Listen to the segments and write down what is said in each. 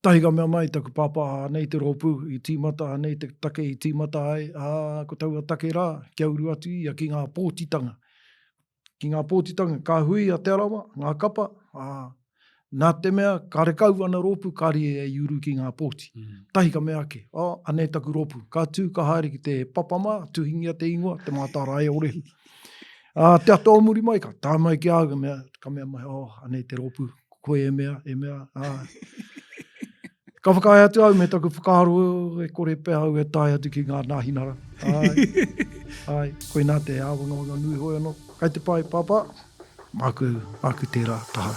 Tahi ka mea mai taku pāpā, anei te rōpū i tīmata, anei te take i tīmata ai, ā, ko taua take rā, kia uru atu ia ki ngā pōtitanga. Ki ngā pōtitanga, ka hui a Te Arawa, ngā kapa, ā, nā te mea karekau ana rōpū, kāre ia i uru ki ngā pōti. Mm. Tahi ka mea ake, oh, anei taku rōpū. Ka tū, ka haere ki te papamā, tuhingia te ingoa, Te Mātārae o Rehu. Ā, te ata o muri mai, ka tae mai ki a au, ka mea, ka mea mai, oh, anei te rōpū, koe e mea, e mea, ā. Ka whakaae atu au me taku whakaaro e kore pea au e tae atu ki ngā nāhinara. Āe, āe, koinā te āwangawanga nui hoi anō. Kai te pai, Pāpā, māku, māku tērā taha.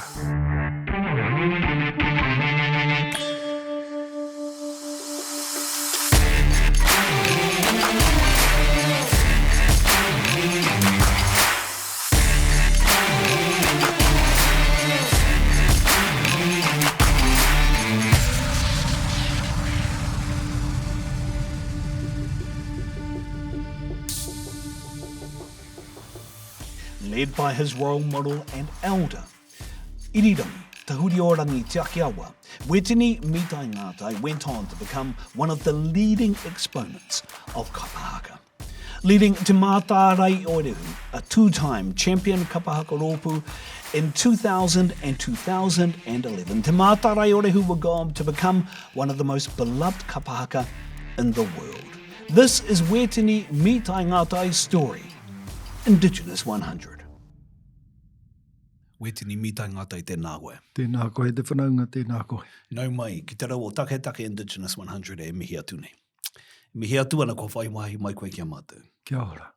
Led by his role model and elder, Irirangi Tahuriorangi Tiakiawa, Wetini Mitai Ngātai went on to become one of the leading exponents of kapahaka. Leading Te Mātārae o Rehu, a two-time champion kapahaka rōpū in 2000 and 2011. Te Mātārae o Rehu would go on to become one of the most beloved kapahaka in the world. This is Wetini Mitai Ngātai's story, Indigenous 100. Wetini Mitai Ngātai, tēnā koe. Tēnā koe te whanaunga, tēnā koe. Nau mai, ki te rau o Taketake Indigenous 100 e mihi atu nei. Mihi atu ana kua whai wāhi mai koe ki a mātou. Kia ora.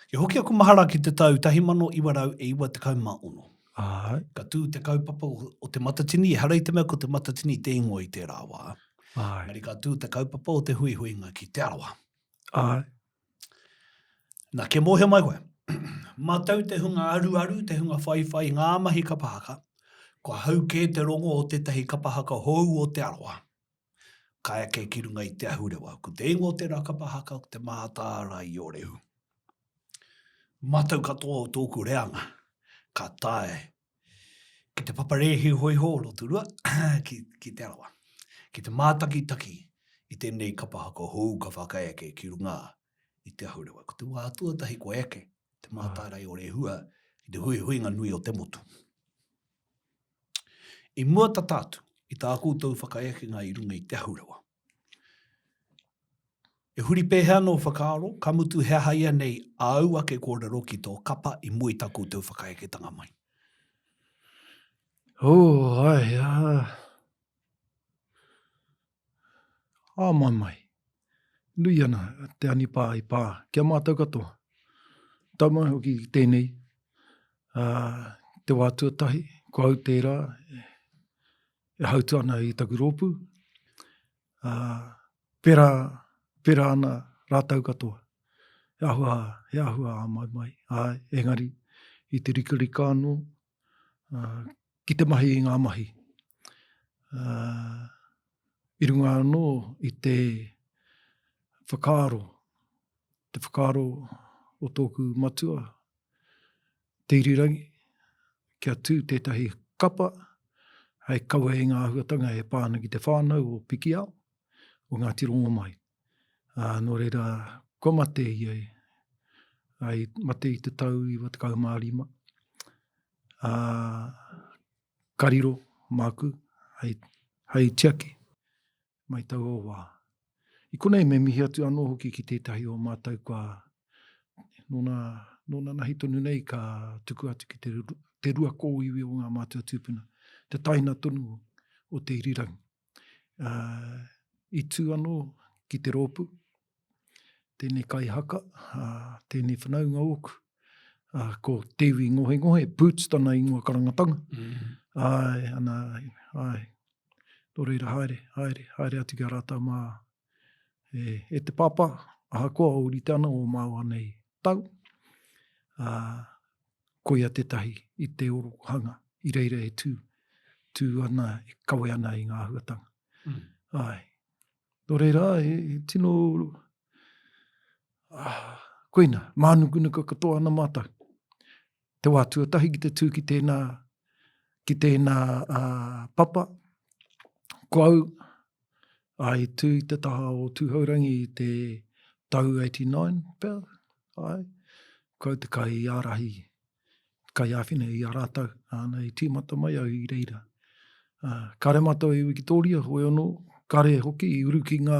Kia hoki aku mahara ki te tau 1996. Āe. Ka tū te kaupapa o Te Matatini, ehara i te mea ko Te Matatini te ingoa i tērā wā. Āe. Engari ka tū te kaupapa o te huihuinga ki Te Arawa. Āe. Nā, kia mōhio mai koe, mātou te hunga aruaru, te hunga whaiwhai i ngā mahi kapa haka, kua hau kē te rongo o tētahi kapa haka hou o Te Arawa. Ka eke ki runga i te ahurewa. Ko te ingoa o tērā kapa haka, ko Te Mātārae-i-Ōrehu. Mātou katoa o tōku reanga, ka tae ki te paparēhi hōiho o Rotorua, ki, ki Te Arawa, ki te mātakitaki i tēnei kapa haka hou ka whakaeke ki runga i te ahurewa. Ko te wā tuatahi kua eke Te Mātārae o Rehua ki te huihuinga nui o te motu. I mua tata atu i tā koutou whakaekenga i runga i te ahurewa, E huri pēhea ana ō whakaaro, ka mutu he aha ianei āu ake kōrero ki tō kapa i mua i tā koutou whakaeketanga mai? Oh, ai, ā. Ā, mai mai. Nui ana te anipā i pā ki a mātou katoa. Tau mai hoki ki tēnei, ā, te wā tuatahi, ko au tērā e hautu ana i taku rōpū, ā, pērā, pērā ana rātou katoa. He āhua, he āhua āmaimai, āe, engari i te rikarika anō, ā, ki te mahi i ngā mahi. Ā, i runga anō i te whakaaro, te whakaaro o tōku matua, Te Irirangi, kia tū tētahi kapa hei kawe i ngā āhuatanga e pā ana ki te whānau o Pikiao, o Ngāti Rongomai. Ā, nō reira, kua mate ia i, ā, i mate i te tau 95. Ā, ka riro māku hei, hei tiaki mai taua wā. I konei me mihi atu anō hoki ki tētahi o mātou kua, nōna, nōna nahi tonu nei ka tuku atu ki te, te rua kōiwi o ngā mātua tūpuna, te taina tonu o te irirangi. Uh, i tū anō ki te rōpū, tēnei kaihaka, uh, tēnei whanaunga ōku, uh, ko Te Iwi Ngohengohe, Boots tana ingoa karangatanga. Mm. Ai, ana, ai, Nō reira, haere, haere, haere atu ki a rātou mā e, e te pāpā, ahakoa ōrite ana ō māua nei tau, ā, koia tētahi i te orokohanga, i reira e tū, tū ana, e kawe ana i ngā āhuatanga. Mm. Āe. Nō reira, e, e tino, ah, koina, mānukunuku katoa ana mātou. Te wā tuatahi ki te tū ki tēnā, ki tēnā uh, papa, Ko au, ā, i tū i te taha o Tūhourangi i te tau 89 pea, āe, ko au te kaiārahi, kaiāwhina i a rātou, āna, i tīmata mai au i reira. Ā, kāre mātou i Wikitōria, hoi anō, kāre hoki i uru ki ngā,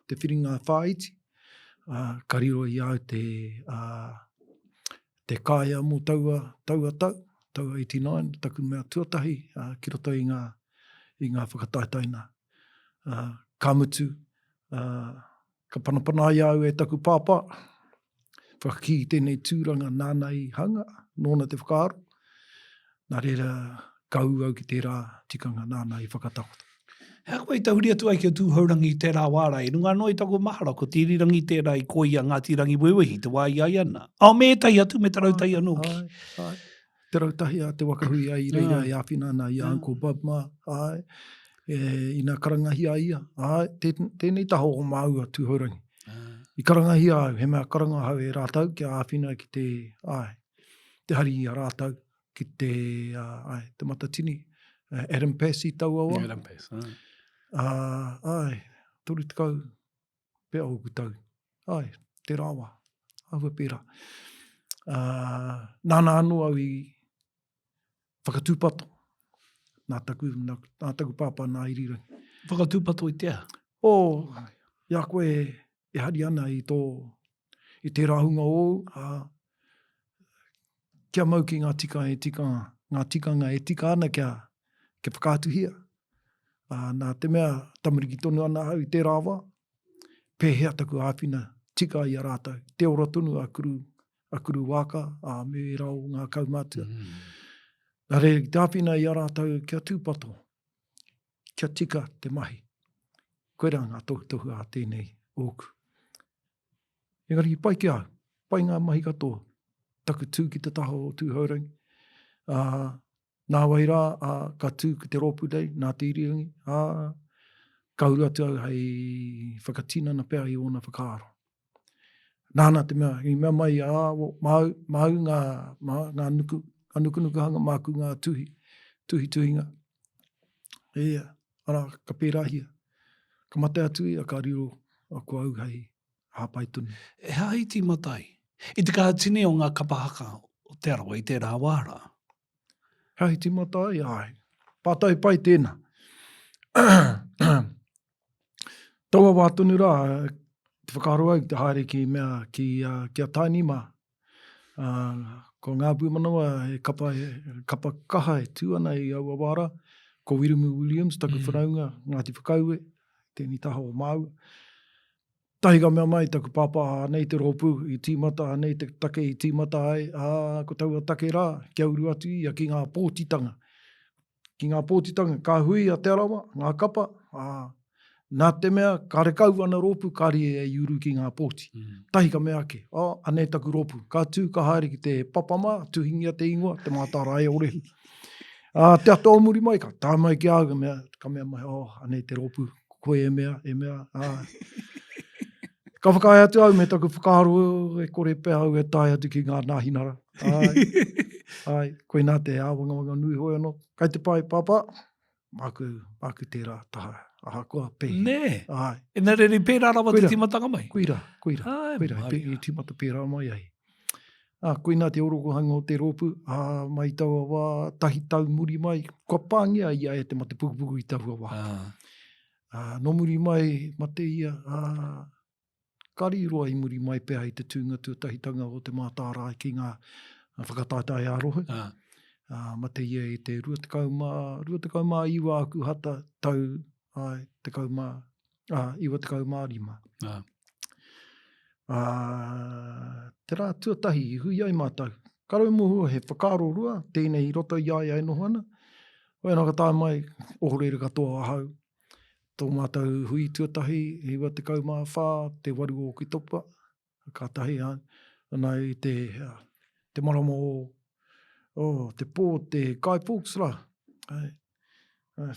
te whiringa whāiti, ā, ka riro i a au te, ā, te kāea mō taua, taua tau, taua 89, taku mea tuatahi ā, ki roto i ngā, i ngā whakataetae nā. Ā, ka mutu, ā, ka panapana ai au e taku pāpā, whakakī i tēnei tūranga nāna i hanga, nōna te whakaaro, nā reira ka ū au ki tērā tikanga nāna i whakatakoto. He aha koe i tahuri atu ai ki a Tūhourangi i tērā wā rā? I runga anō i taku mahara, ko Te Irirangi tērā i koia Ngāti Rangiwewehi te wā i ai ana. Oh, me ētahi atu, me Te Rautahi anō ki. Āe, āe. Te Rautahi a Te Wakahui ai i reira e āwhina ana i a Uncle Bob mā, āe, e, ina karangahia ia, āe, tē, tēnei taha o māua Tūhourangi. I karangahia au, he mea karanga ahau e rātou kia āwhina ki te, āe, te hari i a rātou, ki te, uh, ai, te Matatini, uh, Adam Pass i taua wā. Adam Pass, ai. Uh, ai, 30 pea ōku tau. Ai, te rawa, āhua pērā. Uh, nāna anō au i whakatūpato, nā taku, nā, nā taku pāpā nā Irirangi. Whakatūpato i te aha? Oh, i a koe e hari ana i tō, i tērā hunga ōu, ā, kia mau ki ngā tika e tika, ngā tikanga e tika ana kia, kia whakaatuhia. Ā, nā te mea tamariki tonu ana ahau i tērā wā, pēhea taku āwhina tika i a rātou, te ora tonu a Kuru, a Kuru Wāka, ā, me ērā o ngā kaumātua. Mm. Nā reira, ki te āwhina i a rātou kia tūpato, kia tika te mahi. Koirā ngā tohutohu a tēnei ōku. Engari i pai ki au, pai ngā mahi katoa. Taku tū ki te taha o Tūhourangi. Ā, nā wai rā, ā, ka tū ki te rōpū nei, nā Te Irirangi, ā, ka uru atu au hei whakatinana pea i ōna whakaaro. Nāna te mea, i mea mai, ā, māu, māu ngā, mā, ngā nuku, ngā nukunukuhanga, māku ngā tuhi, tuhituhinga. Ia, arā, ka pērāhia. Ka mate atu ia, ka riro ko au hei hāpai tonu. He aha i tīmata ai? I te kaha tini o ngā kapa haka o Te Arawa i tērā wā rā. He aha i tīmata ai? Āe. Pātai pai tēnā. Taua wā tonu rā, te whakaaro au ki te haere ki mea, ki, uh, ki a Taini mā. Uh, ko ngā pūmanawa he kapa, he kapa kaha e tū ana i aua wā rā. Ko Wiremu Williams, taku mm. whanaunga, Ngāti Whakaue, tēnei taha o māua. Tahi ka mea mai taku pāpā, anei te rōpū i tīmata, anei te take i tīmata ai, ā, ko taua take rā, kia uru atu ia ki ngā pōtitanga. Ki ngā pōtitanga, ka hui a Te Arawa, ngā kapa, ā, nā te mea, karekau ana rōpū, kāre ia i uru ki ngā pōti. Mm. Tahi ka mea ake, oh, anei taku rōpū. Ka tū, ka haere ki te papamā, tuhingia te ingoa, Te Mātārae o Rehu. Ā, te ata o muri mai, ka tae mai ki a au, ka mea, ka mea mai, oh, anei te rōpū, koe e mea, e mea, ā. Ka whakaae atu au me taku whakaaro e kore pea au e tae atu ki ngā nāhinara. Āe, āe, koinā te āwangawanga nui hoi anō. Kai te pai, Pāpā, māku, māku tērā taha, ahakoa pēhi. Nē? Āe. Ina rere pērā rawa te tīmatanga mai? Koira, koira, Āe, koira, i, i tīmata pērā mai ai. Ā, koinā te orokohanga o te rōpū, ā, mai taua wā, tahi tau muri mai, kua pāngia ia e te mate pukupuku i taua wā. Ā. Ā, nō muri mai, mate ia, ā, ka riro i muri mai pea i te tūnga tuatahitanga o Te Mātārae ki ngā whakataetae ā-rohe. Ā. Ā, mate ia i te 20 mā, 29 Akuhata tau, āe, tekau mā, ā, 95. Ā. Ā, te rā tuatahi i hui ai mātou. Ka raumohua he whakaaro rua, tēnei i roto i a ia e noho ana. Hoi anō ka tae mai, ohorere katoa ahau. Tō mātou hui tuatahi, 94, te waru o Oketopa, kātahi, ana i te, te marama o, oh, te pō, te Guy Fawkes rā. Ai,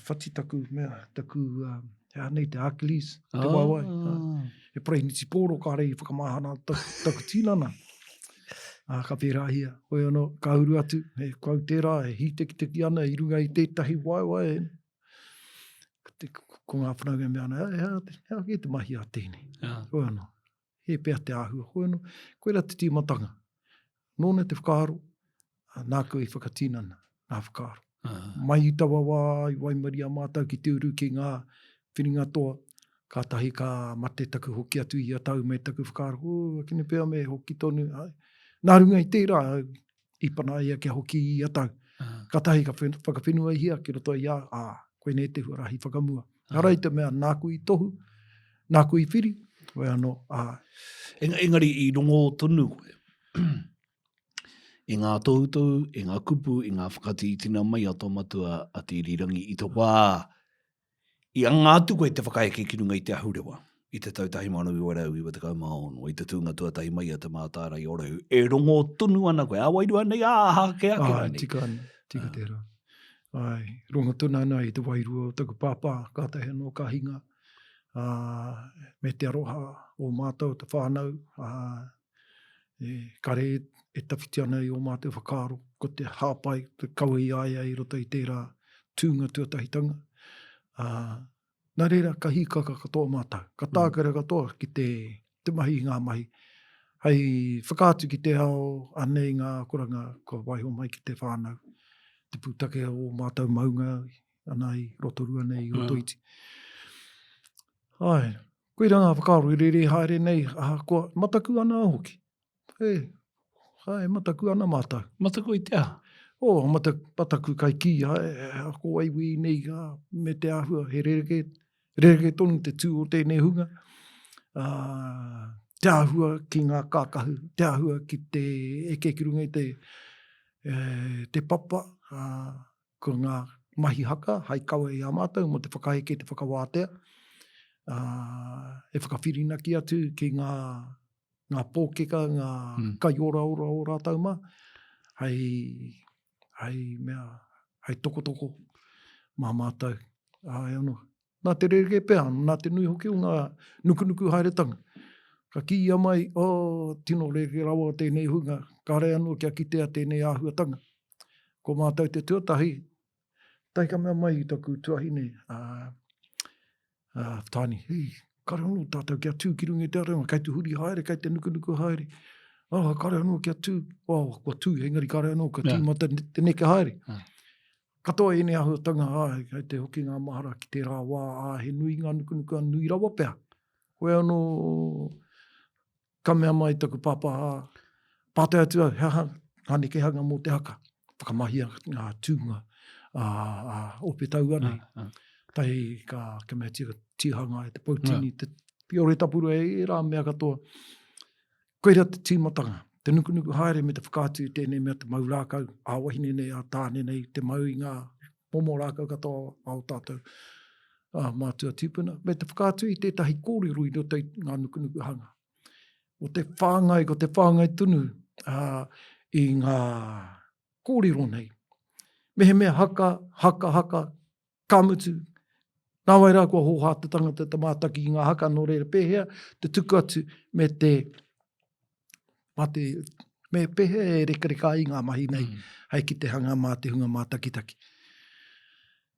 whati taku mea, taku, he aha nei te Achilles, te ah. waewae. He parehiniti pōro kāre i whakamahana taku, taku tinana. Ā, ka pērāhia. Hoi anō, ka uru atu, he ko au tērā e hītekiteki ana i runga i tētahi waewae. Ko, ko ngā whanaunga mea ana, e hea, hea kē te mahi a tēnei. Yeah. Hoi anō, he pea te āhua, hoi anō, koira te tīmatanga. Nōna te whakaaro, nāku i whakatinana ngā whakaaro. Uh -huh. Mai i taua wā i waimaria mātou ki te uru ki ngā whiringa toa, kātahi ka mate taku hoki atu i ia tau me taku whakaaro, oh, akene pea me hoki tonu. Ai. Nā runga i tērā, i panaia kia hoki i ia tau. Uh -huh. Kātahi ka whakawhenuaihia ki roto i a, ā, koinei te huarahi whakamua. Uh -huh. Ara i te mea nāku i tohu, nāku i whiri, hoi anō, ā. Engari i rongo tonu koe i ngā tohutohu, i ngā kupu, i ngā whakatītina mai a tō matua a Te Irirangi i te wā i anga atu koe te whakaeke ki runga i te ahurewa i te tau 1996, i te tūnga tuatahi mai a Te Mātārae o Rau, e rongo tonu ana koe, ā-wairua nei, ā-aha ake ake rānei. Āe, tika ana, tika tērā. Āe, rongo tonu ana i te wairua o taku pāpā, kātahi anō ka hinga, ā, me te aroha o mātou, te whānau, ā, e, kare e tawhiti ana i ō mātou whakaaro, ko te hāpai, te kawe i a ia i roto i tērā tūnga tuatahitanga. Ā, nā reira, ka hīkaka katoa mātou, ka mm. tākare katoa ki te, te mahi i ngā mahi. Hei whakaatu ki te ao, anei ngā akoranga kua waiho mai ki te whānau, te pūtake o mātou maunga, ana i Rotorua nei, i Rotoiti. Mm. Ai, Koira ngā whakaaro e rere haere nei, ahakoa, mataku ana hoki. E, e mataku ana mātou. Mataku i te aha? Oh, mataku, mataku kai kī, e, ako ai wī nei, a, me te āhua, he rerekē, rerekē tonu te tū o tēnei hunga. Uh, te āhua ki ngā kākahu, te āhua ki te eke ki runga i te, e, te papa, uh, ko ngā mahi haka hai kawe i a mātou mō te whakaeke, te whakawātea, ā, e whakawhirinaki atu ki ngā, ngā pōkeka, ngā mm. kaioraora o rātou mā, hei, hei mea, hei tokotoko mā mātou. Āe anō. Nā te rerekē pea, nā te nui hoki o ngā nukunuku haeretanga. Ka kīia mai, oh, tino rerekē rawa tēnei hunga, kāre anō kia kitea tēnei āhuatanga. Ko mātou te tuatahi, tahi ka mea mai i taku tuahine, a, a Tāni, hei, kāre anō tātou kia tū ki runga i te arenga, kei te huri haere, kei te nukunuku haere. Oh, kāre anō kia tū, oh, kua tū, engari kāre anō kia tīmata te neke haere. Yeah. Katoa ēnei āhuatanga, āe, kei te hoki ngā mahara ki tērā wā, ā, he nui ngā nukunuku, nui rawa pea. Koe anō, ka mea mai taku pāpā, pātai atu au, he aha ngā nekehanga mō te haka? Whakamahia ngā tūnga ā, ā, ope taua nei. Tahi ka, ka mea tika, tīhanga e te poutini, te piore tapuru e ērā mea katoa. Koira te tīmatanga, te nukunuku haere me te whakaatu i tēnei mea te mau rākau, ā-wahine nei, ā-tāne nei, te mau i ngā momo rākau katoa a ō tātou mātua tīpuna, me te whakaatu i tētahi kōrero i roto i ngā nukunukuhanga. O te whāngai, ko te whāngai tonu i ngā kōrero nei. Mehemea haka, haka, haka, Ka mutu, nāwai rā kua hōhā te tangata te mātaki i ngā haka, nō reira pēhea te tuku atu me te, mā te, me pēhea e rekareka ai ngā mahi nei mm. hei ki te hanga mā te hunga mātakitaki.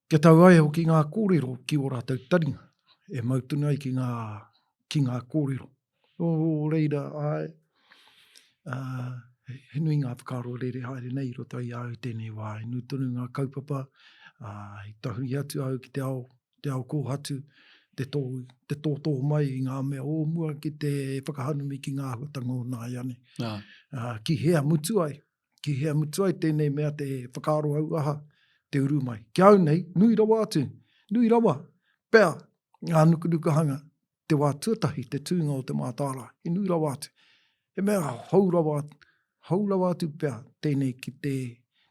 Kia tau ai hoki ngā kōrero ki ō rātou taringa, e mau tonu ai ki ngā, ki ngā kōrero. Nō reira, āe, ā, he nui ngā whakaaro rere haere nei i roto i a au tēnei wā. He nui tonu ngā kaupapa, ā, i tahuri atu au ki te ao, te ao kōhatu, te tō, te tōtō mai i ngā mea o mua ki te whakahanumi ki ngā āhuatanga o nāiane. Ā, ki hea mutu ai, ki hea mutu ai tēnei mea te whakaaro auaha, te uru mai. Ki a au nei, nui rawa atu, nui rawa pea ngā nukunukuhanga te wā tuatahi te tūnga o Te Mātārae, he nui rawa atu. He mea hou rawa, hou rawa atu pea tēnei ki te,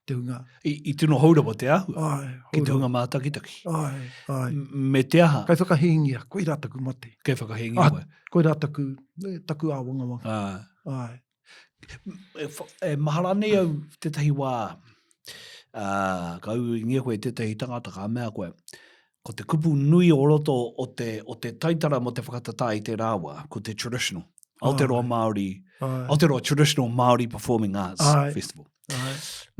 te hunga. I, i tino hou rawa te āhua, ai, ki te hunga mātakitaki. Ai, ai. Me te aha? Kai whakahīngia, koirā taku mate. Kai whakahīngia koe. Koirā taku, taku āwangawanga. Ai. Ai. E, e mahara nei au tētahi wā, ā, ka uingia koe tētahi tangata, ka mea koe, ko te kupu nui o roto o te, o te taitara mō te whakatatā i tērā wā, ko te traditional. Aotearoa Māori, Aotearoa Traditional Māori Performing Arts Ai. Festival. Ai.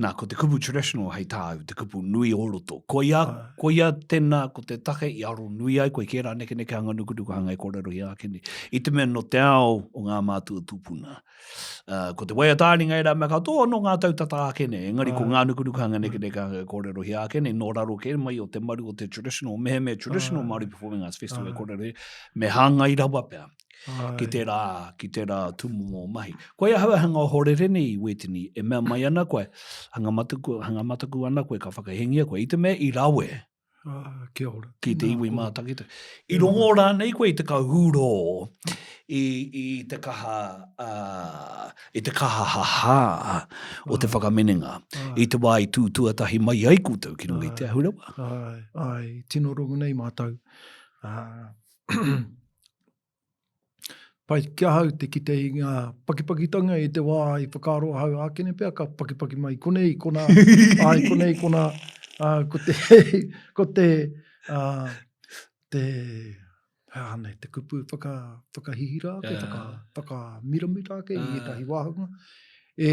Nā, ko te kupu traditional hei tāu, te kupu nui o roto. Koia, koia tēnā, ko te take i aro nui ai koe ki ērā nekenekehanga nukunukuhanga e kōrerohia ake nei. I te mea nō te ao o ngā mātua tūpuna. Uh, ko te waiata ā-ringa ērā mea katoa nō ngā tau tata ake nei, engari ko ngā nukunukuhanga nekenekehanga e kōrerohia ake nei, nō raro kē mai o te maru o te traditional, mehemea traditional Māori Performing Arts Festival e kōrerohia, me hāngai rawa pea. ki tērā, ki tērā tūmomo mahi. Koe ahau e hanga ohorere nei i Wētini, e mea mai ana koe, hanga mataku, hanga mataku ana koe ka whakahengia koe, i te mea i rawe Ah, kia ora. ki te iwi mātakitaki. I rongo rānei koe i te kauhūrō, i, i te kaha, uh, i te kaha hahā o te whakaminenga, i te wā i tū tuatahi mai ai koutou ki runga i te ahurewa? Ai, ai, tino rongo nei mātou. Uh, Pai ki ahau te kite i ngā pakipakitanga i te wā i whakaaro ahau ākene pea ka pakipaki mai i konei, i konā, ā, i konei, i konā, ā, ko te, ko te, ā, te, he aha nei, te kupu whaka, whakahihira ake, whaka, whakamiramira ake i ētahi wāhanga. E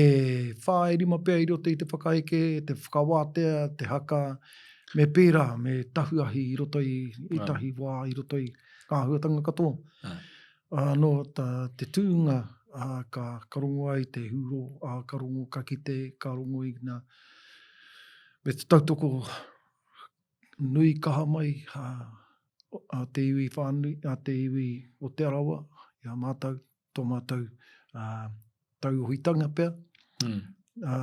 whā, e rima pea i roto i te whakaeke, te whakawātea, te haka, me pērā, me tahuahi i roto i ētahi wā, i roto i ngā āhuatanga katoa. Ā, nō tā, te tūnga, ā, ka, ka rongo ai te hūro, ā, ka rongo, ka kite, ka rongo i ngā, me te tautoko nui kaha mai a, a te iwi whānui, a te iwi o Te Arawa, i a mātou, tō mātou ā, tauohitanga pea. Mm. Ā,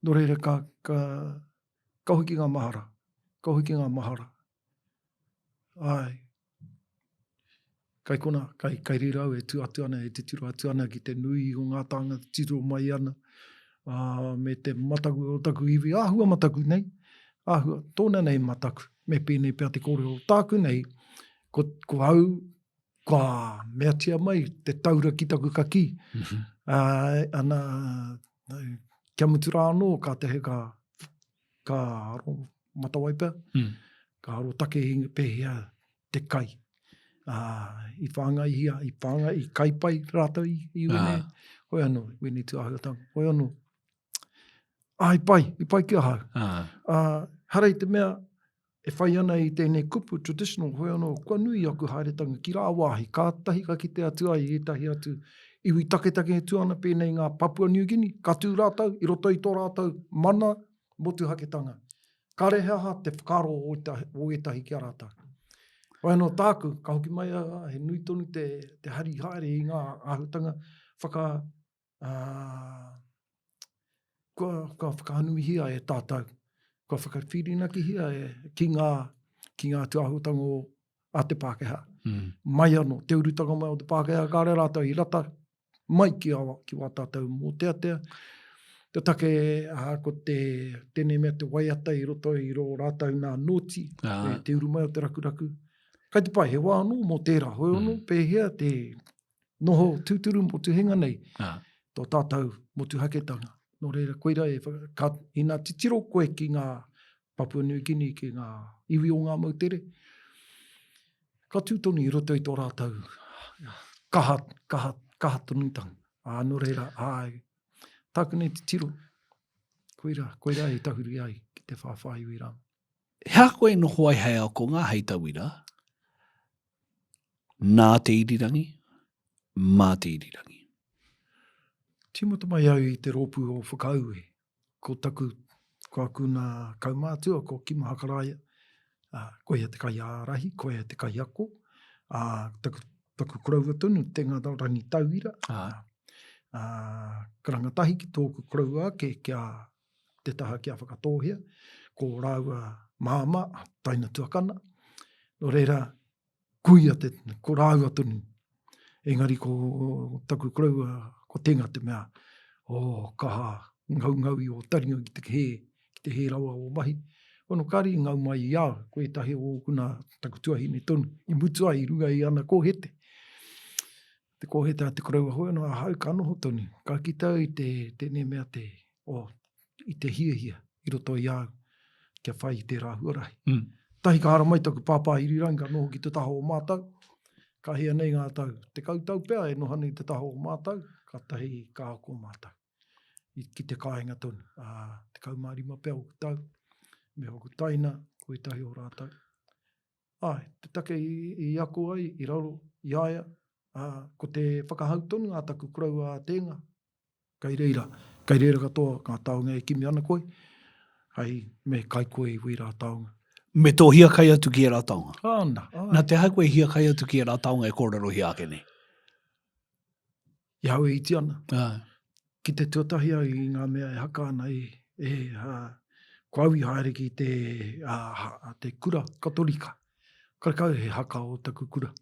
nō reira ka, ka, ka hoki ngā mahara, ka hoki ngā mahara. Āe, kai kona, kai, kai reira au e tū atu ana, e titiro atu ana ki te nui o ngā tāngata titiro mai ana, ā, me te mataku o taku iwi, āhua mataku nei, āhua, tōna nei mataku, me pēnei pea te kōrero tāku nei, ko, ko au, kua meatia mai te taura ki taku kakī. Mm -hmm. uh, ana, kia mutu rā anō, ka tehe ka, ka aro matawai pea, mm. ka aro take i pēhea te kai. Uh, i whāngaihia, i whāngai, i kai pai rātou i, i wene. Ah. Hoi anō, wene tūāhuatanga. Hoi anō. Ah, i pai, i pai ki ahau. Ah. Uh, hara i te mea, e whai ana i tēnei kupu traditional, hoi anō, kua nui aku haeretanga ki rāwāhi, kātahi ka kite atu ai i ētahi atu iwi taketake e tū ana pēnei i ngā Papua New Guinea, ka tū rātou i roto i tō rātou mana motuhaketanga. Kāre he aha te whakaaro o, o ētahi ki a rātou. Hoi anō tāku, ka hoki mai a, he nui tonu te, te hari haere i ngā āhuatanga whaka, ā, kua, kua whakahanuihia e tātou, kua whakawhirinakihia e, ki ngā, ki ngā tūāhuatanga o, a te Pākehā. Mm. Mai anō, te urutanga mai o te Pākehā, kāre rātou i rata mai ki, a, ki wā tātou mōteatea. Te take, ā, ko te, tēnei mea te waiata i roto i rō rātou nā nōti, ah. te, te uru mai o te rakuraku. Kai te pai, he wā anō mō tērā, hoi anō, mm. pēhea te, noho tūturu motuhenga nei, ah. tō tātou motuhaketanga. Nō reira, koira e, ka, ina titiro koe ki ngā Papua New Guinea, ki ngā iwi o ngā moutere, ka tū tonu i roto i tō rātou kaha, kaha, kaha tonutanga. Ā, nō reira, āe, tāku nei titiro, koira, koira e tahuri ai ki te whāwhā iwi rā. He aha koe i noho ai hei ākonga, hei tauira, nā te irirangi, mā te irirangi? Tīmata mai au i te rōpū o Whakaue. Ko taku, ko aku nā kaumātua, ko Kima Hakaraia, ā, koia te kaiārahi, koia te kaiako, ā, taku, taku koroua tonu, te ngata rangi tauira, ā, ā, karanga tahi ki tōku koroua ake kia te taha ki a Whakatōhea, ko rāua māmā, taina tuakana. Nō reira, kuia te, ko rāua tonu. Engari ko taku koroua, ko Tenga te mea, oh, kaha ngaungau i ō taringa ki te hē, ki te hē rawa o mahi. Ono kāre i ngau mai i a au, ko ētahi o ōku nā, taku tuahine tonu, i mutu ai i runga i ana kōhete. Te kōhete a te koroua hoi anō ahau ka noho tonu, ka kite au i te, tēnei mea te, oh, i te hiahia i roto i a au kia whai i tērā huarahi. Mm. Tahi ka haramai taku pāpā irirangi ka noho ki te taha o mātou, ka hia nei ngā tau, 10 tau pea e noho ana i te taha o mātou, kātahi ka ako mātou. I, ki te kāinga tonu. Ā, 15 pea oku tau, me waku taina, ko ētahi o rātou. Āe, te take i, i ako ai i raro i a ia, ā, ko te whakahau tonu a taku koroua a Tēnga, Kai reira, kai reira katoa ngā taonga e kimi ana koe, hei me kai koe i wērā taonga. Me tō hiakai atu ki ērā taonga? Āna, āe. Nā te aha koe i hiakai atu ki ērā taonga e kōrerohia ake nei? I ahau e iti ana. Āe. Ki te tuatahi au i ngā mea e haka ana i, e, ā, ko au i haere ki te, ā, te kura Katorika. Karekau he haka o taku kura.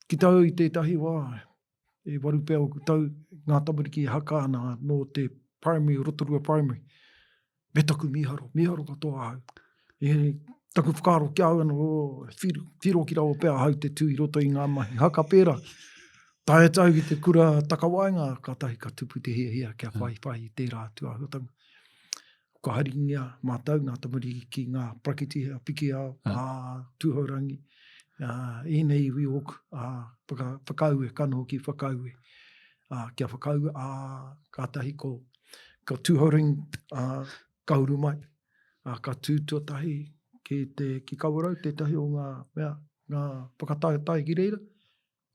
Ki tāu i tētahi wā, E waru pea oku tau, ngā tamariki e haka ana nō te primary, Rotorua primary. Me taku mīharo, mīharo katoa ahau. E, taku whakaaro ki a au anō, oh, whiro, whiro ki rawa pea ahau te tū i roto i ngā mahi haka pērā. Tae atu au ki te kura takawaenga, kātahi ka tupu te hiahia kia whai whai i tērā atu āhuatanga. Kua haringia mātou ngā tamariki ki ngā parakitihi a Pikiao, a Tūhourangi, ā, ēnei iwi ōku, ā, whaka, whakaue, ka noho ki Whakaue. Ā, kia Whakaue, ā, kātahi ko, ko Tūhourangi, ā, ka uru mai, ā, ka tū tuatahi ki te, ki Kawerau tētahi o ngā mea, ngā whakataetae ki reira,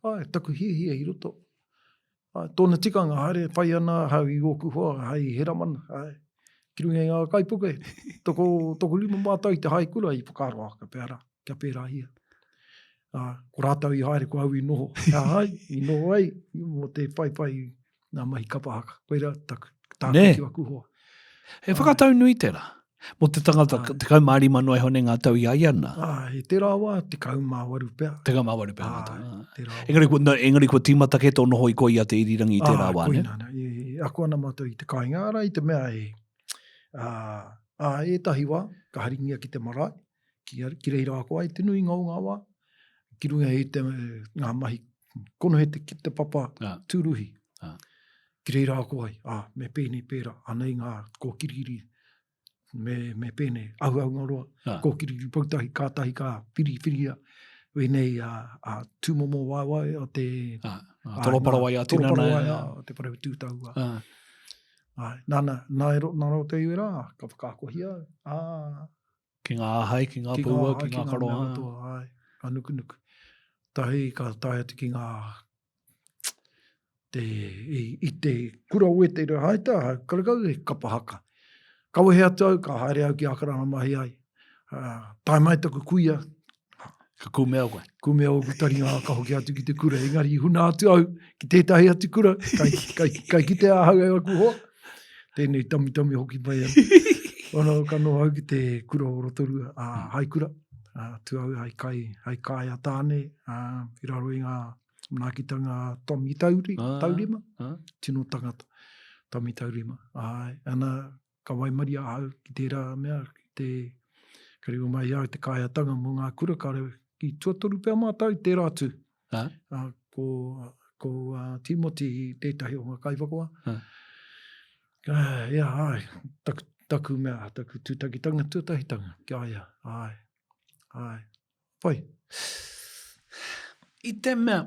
Āe, taku hiahia i roto. Āe, tōna tikanga, haere whai ana ahau i ōku hoa hei heramana, āe, ki runga i ngā kaipuke. Toko, tokorima mātou i te haikura i whakaaro, ā, ka pea rā, kia pērā ia. Ā, ko rātou i haere, ko au i noho. He aha ai, i noho ai mō te whaiwhai ngā mahi kapa haka. Koirā taku, tāku Nē. ki aku hoa. He whakatau nui tērā. Mō te tangata, 15 noa iho nei ngā tau i a ia nā. Ā, i tērā wā, 18 pea. 18 pea ngā tau. Ā, tērā wā. Engari, kua, na, engari kua tīmata kē tō noho i koe i a Te Irirangi i tērā wā, nē? Ā, koina, nā, i, ako ana mātou i te kāinga, arā, i te mea e, ā, ā, ētahi wā, ka haringia ki te marae, ki, ki reira ako ai te nuinga o ngā wā, ki runga i te, ngā mahi konohete ki te papa ah. tūruhi. Ah. Ki reira ako ai, ah, me pēnei pērā, anei ngā kōkirikiri, me, me pēnei, ahuahunga roa, ah. kōkirikiri poutahi, kātahi ka whiriwhiria, wēnei a, a tūmomo waewae o te... Ah, ah, toroparawai a tinana. Toroparawai a te whare tūtaua. Ah. Ai, nāna, nā e, nā rau te iwi rā, ka whakaakohia, ā, Ki ngā āhei, ki ngā poua, ki ngā karoha. Ki ngā mea katoa, āe, ka nukunuku. Tahi ka tae atu ki ngā, te, i, i te kura o Wētera Haeta, karekau he kapa haka. Ka wehe atu au, ka haere au ki Ākarana mahi ai. Uh, tae mai taku kuia. Ka kūmea koe. Kūmea ōku taringa, ka hoki atu ki te kura, engari i huna atu au ki tētahi atu kura, kai, kai, kai kitea ahau e aku hoa. Tēnei tamitami hoki mai ana. Ono, ka noho au ki te kura o Rotorua, a mm. Haikura, a, tu au hai kai, hai kai a tāne, a, i raro i ngā manaakitanga a Tommy Tauri, ah, Taurima, ah. tino tangata, Tommy Taurima. Ai, ana, ka waimaria ahau ki tērā mea, ki te, ka riro mai au te kāeatanga mō ngā kura, ka reo, ki tuatoru pea mātou i tērā atu. Ha? Uh, ko, ko uh, Timoti tētahi o ngā kaiwhakawā. Ha. Uh, ia, ai, taku, taku mea, taku tūtakitanga, tuatahitanga, ki a ia, ai, ai, pai. I te mea,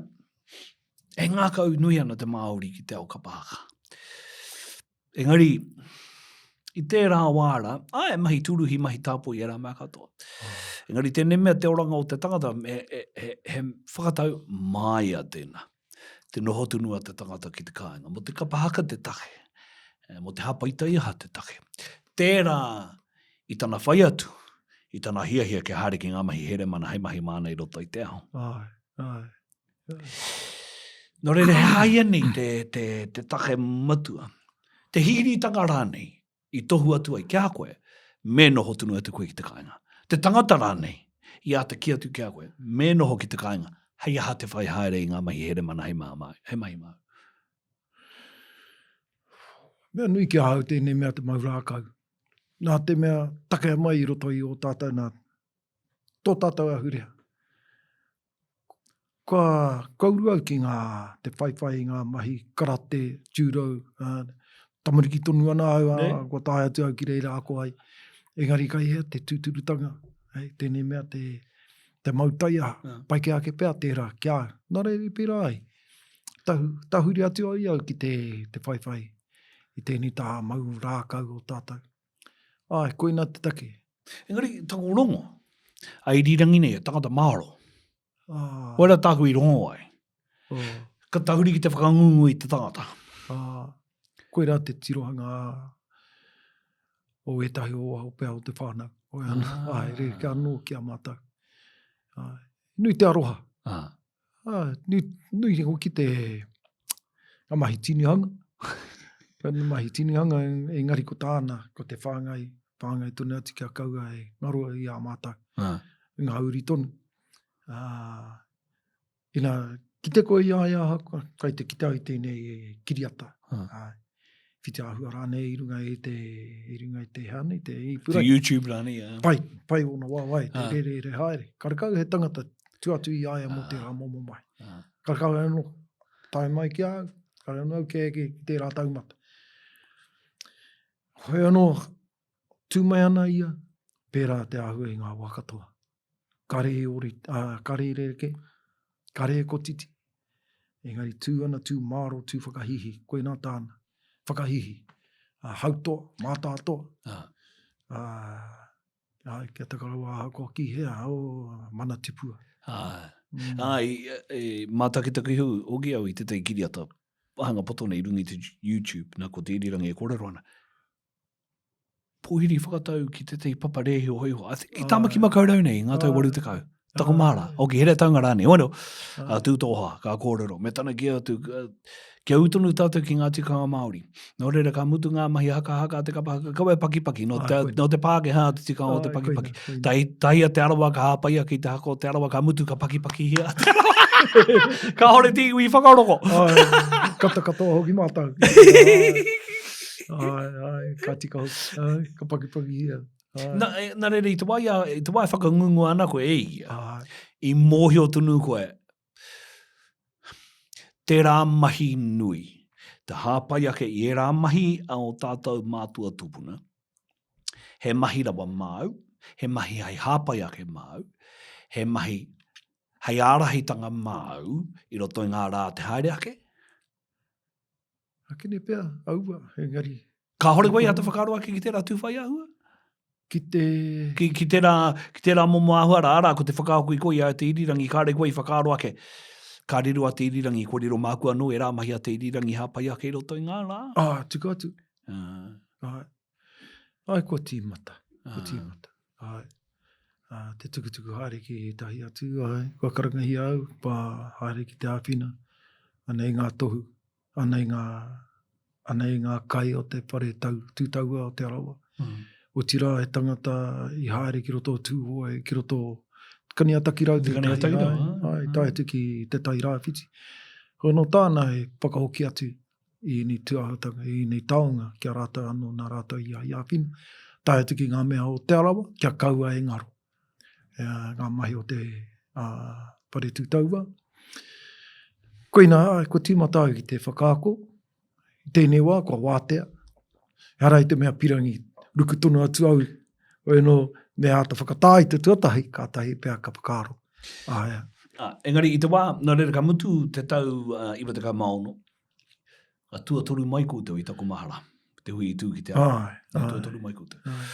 e ngākau nui ana te Māori ki te ao kapa haka. Engari, i tērā wā rā, āe, mahi tūruhi, mahi tāpoi, ērā mea katoa. Engari tēnei mea te oranga o te tangata, he, he, he, he whakatau māia tēnā. Te noho tonu a te tangata ki te kāinga. Mō te kapa haka te take, eh, mō te hāpai taiaha te take. Tērā i tana whai atu, i tana hiahia kia haere ki ngā mahi heremana hei mahi māna i roto i te ao. Āe, āe. Nō reira, he aha ianei te, te, te take matua, te hīritanga rānei i tohu atu ai ki a koe, me noho tonu atu koe ki te kāinga. Te tangata rānei i āta kī atu ki a koe, me noho ki te kāinga, hei aha te whai haere i ngā mahi heremana hei māmā, hei mahi māu. Mea nui ki ahau tēnei mea te mau rākau. Nā te mea takea mai i roto i ō tātou nā, tō tātou ahurea. Kua, kua uru au ki ngā, te whaiwhai i ngā mahi karate, judo, uh, tamariki tonu ana au, ā, kua tae atu au ki reira ako ai. Engari kai hea te tūturutanga, hei, tēnei mea te, te mau taiaha, Yeah. pai kē ake pea tērā ki a au. Nā reira i pērā ai. Tahu, tahuri atu ai au ki te, te whaiwhai. I tēnei taha mau rākau o tātou. Āe, koina te take. Engari, taku rongo, a Irirangi nei, he tangata māro. Ah. Koira tāku i rongo ai. Oh. Ka tahuri ki te whakangungu i te tangata. Ah. Koira te tirohanga o ētahi o waho pea o te whānau. O ah. Ai, rerekē anō ki a mātou. Ai. Nui te aroha. Ah. Ah, nui, nui hoki te nga mahi tinihanga. Nga mahi tinihanga, engari ko tāna, ko te whāngai, whāngai tonu atu kia kaua e ngaro i a mātou. Ah. Ngā uri tonu. Ah, ina, kite koe i a ia, kai te kite au i tēnei kiriata. Ah. Ah, whiti āhua rānei i runga i te, i runga i te hea nei, te ipurangi. Te YouTube rānei, yeah. Pai, pai ōna wā wai, te ah. rere re haere. Karekau he tangata tu atu i a ia mō ah. tērā momo mai. Ah. Karekau anō, tae mai ki a au, kare anō au ki, ki, ki tērā taumata. Hoi anō, tū mai ana ia, pērā te āhua i ngā wā katoa. Kare i ori, ā, kare i rerekē, kare e kotiti. Engari tū ana, tū māro, tū whakahihi, koinā tāna, whakahihi. Ā, hautoa, mātātoa. Ā. Ā, ā, kia taka rawa ahakoa ki hea, o, mana tipua. Ā, mm. ā, i, i mātakitaki hoki au i tētahi kiriata hanga poto nei i runga i te YouTube, nā ko Te Irirangi e kōrero ana. Pōhiri whakatau ki tētahi papa rēhi o hōiho. I think i Tāmaki Makaurau nei, i ngā tau 80. Taku māra. Oki, here taunga rānei. Oeno, a Tūtoha, ka kōrero. Me tana kī atu, kia ū tonu tātou ki ngā tikanga Māori. Nō reira, ka mutu ngā mahi hakahaka a te kapa haka, kaua e pakipaki, nō te, nō te Pākehā te tikanga o te pakipaki. Tahi, tahi a Te Arawa ka hāpai ake i te haka o Te Arawa, ka mutu ka pakipakihia a Te Arawa. Kāore te iwi i whakaroko. Ai, kata katoa hoki mātou. Ai, ai, ka tika hoki. Ai, ka pakipakihia. Ai. Na, e, na reira, i te wā, i te wā e whakangungua ana koe e ia, ai. i mōhio tonu koe, tērā mahi nui, te hāpai ake i ērā mahi a o tātou mātua tūpuna, he mahi rawa māu, he mahi hei hāpai ake māu, he mahi hei ārahitanga māu i roto i ngā rā te haere ake? Akene pea, aua, engari. Kāhore koe i āta whakaaro ake ki tērā tūwhai āhua? Ki te... Ki, ki tērā, ki tērā momo āhua rā, arā, ko te whakaako i koe i a Te Irirangi, kāre koe i whakaaro ake, ka riro a Te Irirangi, kua riro māku anō ērā mahi a Te Irirangi hāpai ake i roto i ngā rā. Ā, tika atu. Ā. Āe, kua tīmata, kua tīmata. Āe. Ā, te tukutuku haere ki ētahi atu, āe, kua karangahia au, kua haere ki te āwhina, anei ngā tohu, anei ngā, anei ngā kai o te whare tau, tūtaua o Te Arawa. Mm. Otirā, he tangata i haere ki roto o Tūhoe, ki roto o Kani-a-Takirau tētahi, Kani-a-Takirau, āe, āe, tae atu ki Te Tai Rāwhiti. Hoi anō tāna he whakahoki atu i ēnei tūāhuatanga, i ēnei taonga ki a rātou anō nā rātou i i āwhina, tae atu ki ngā mea o Te Arawa, kia kaua e ngaro ngā mahi o te whare tūtaua. Koinā, kua tīmata au ki te whakaako, i tēnei wā kua wātea, ehara i te mea pirangi ruku tonu atu au, hoi anō, me āta whakatā i te tuatahi, kātahi pea ka whakaaro. Āe. Engari i te wā, nā reira ka mutu te tau 96, ka tuatoru mai koutou i taku mahara, te hui i tū ki te ara. Āe, āe. Ka tuatoru mai koutou. Āe.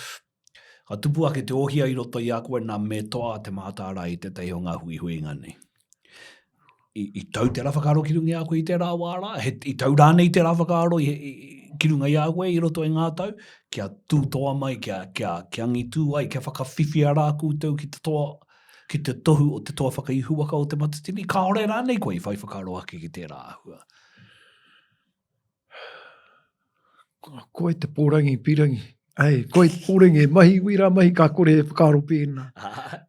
Ka tupu ake te ohia i roto i a koe nā me toa Te Mātārae i tētahi o ngā huihuinga nei. I, i tau tērā whakaaro ki runga i a koe i tērā wā rā? He, i tau rānei tērā whakaaro i, i, ki runga i a koe i roto i ngā tau? Kia tūtoa mai, kia, kia, kia angitū ai, kia whakawhiwhia rā koutou ki te toa, ki te tohu o te toa whakaihuwaka o Te Matatini, kāore rānei koe i whai whakaaro ake ki tērā āhua? Koe te pōrangi pirangi. Ai, koe te pōrangi e mahi wira mahi ka kore e whakaaro pēnā.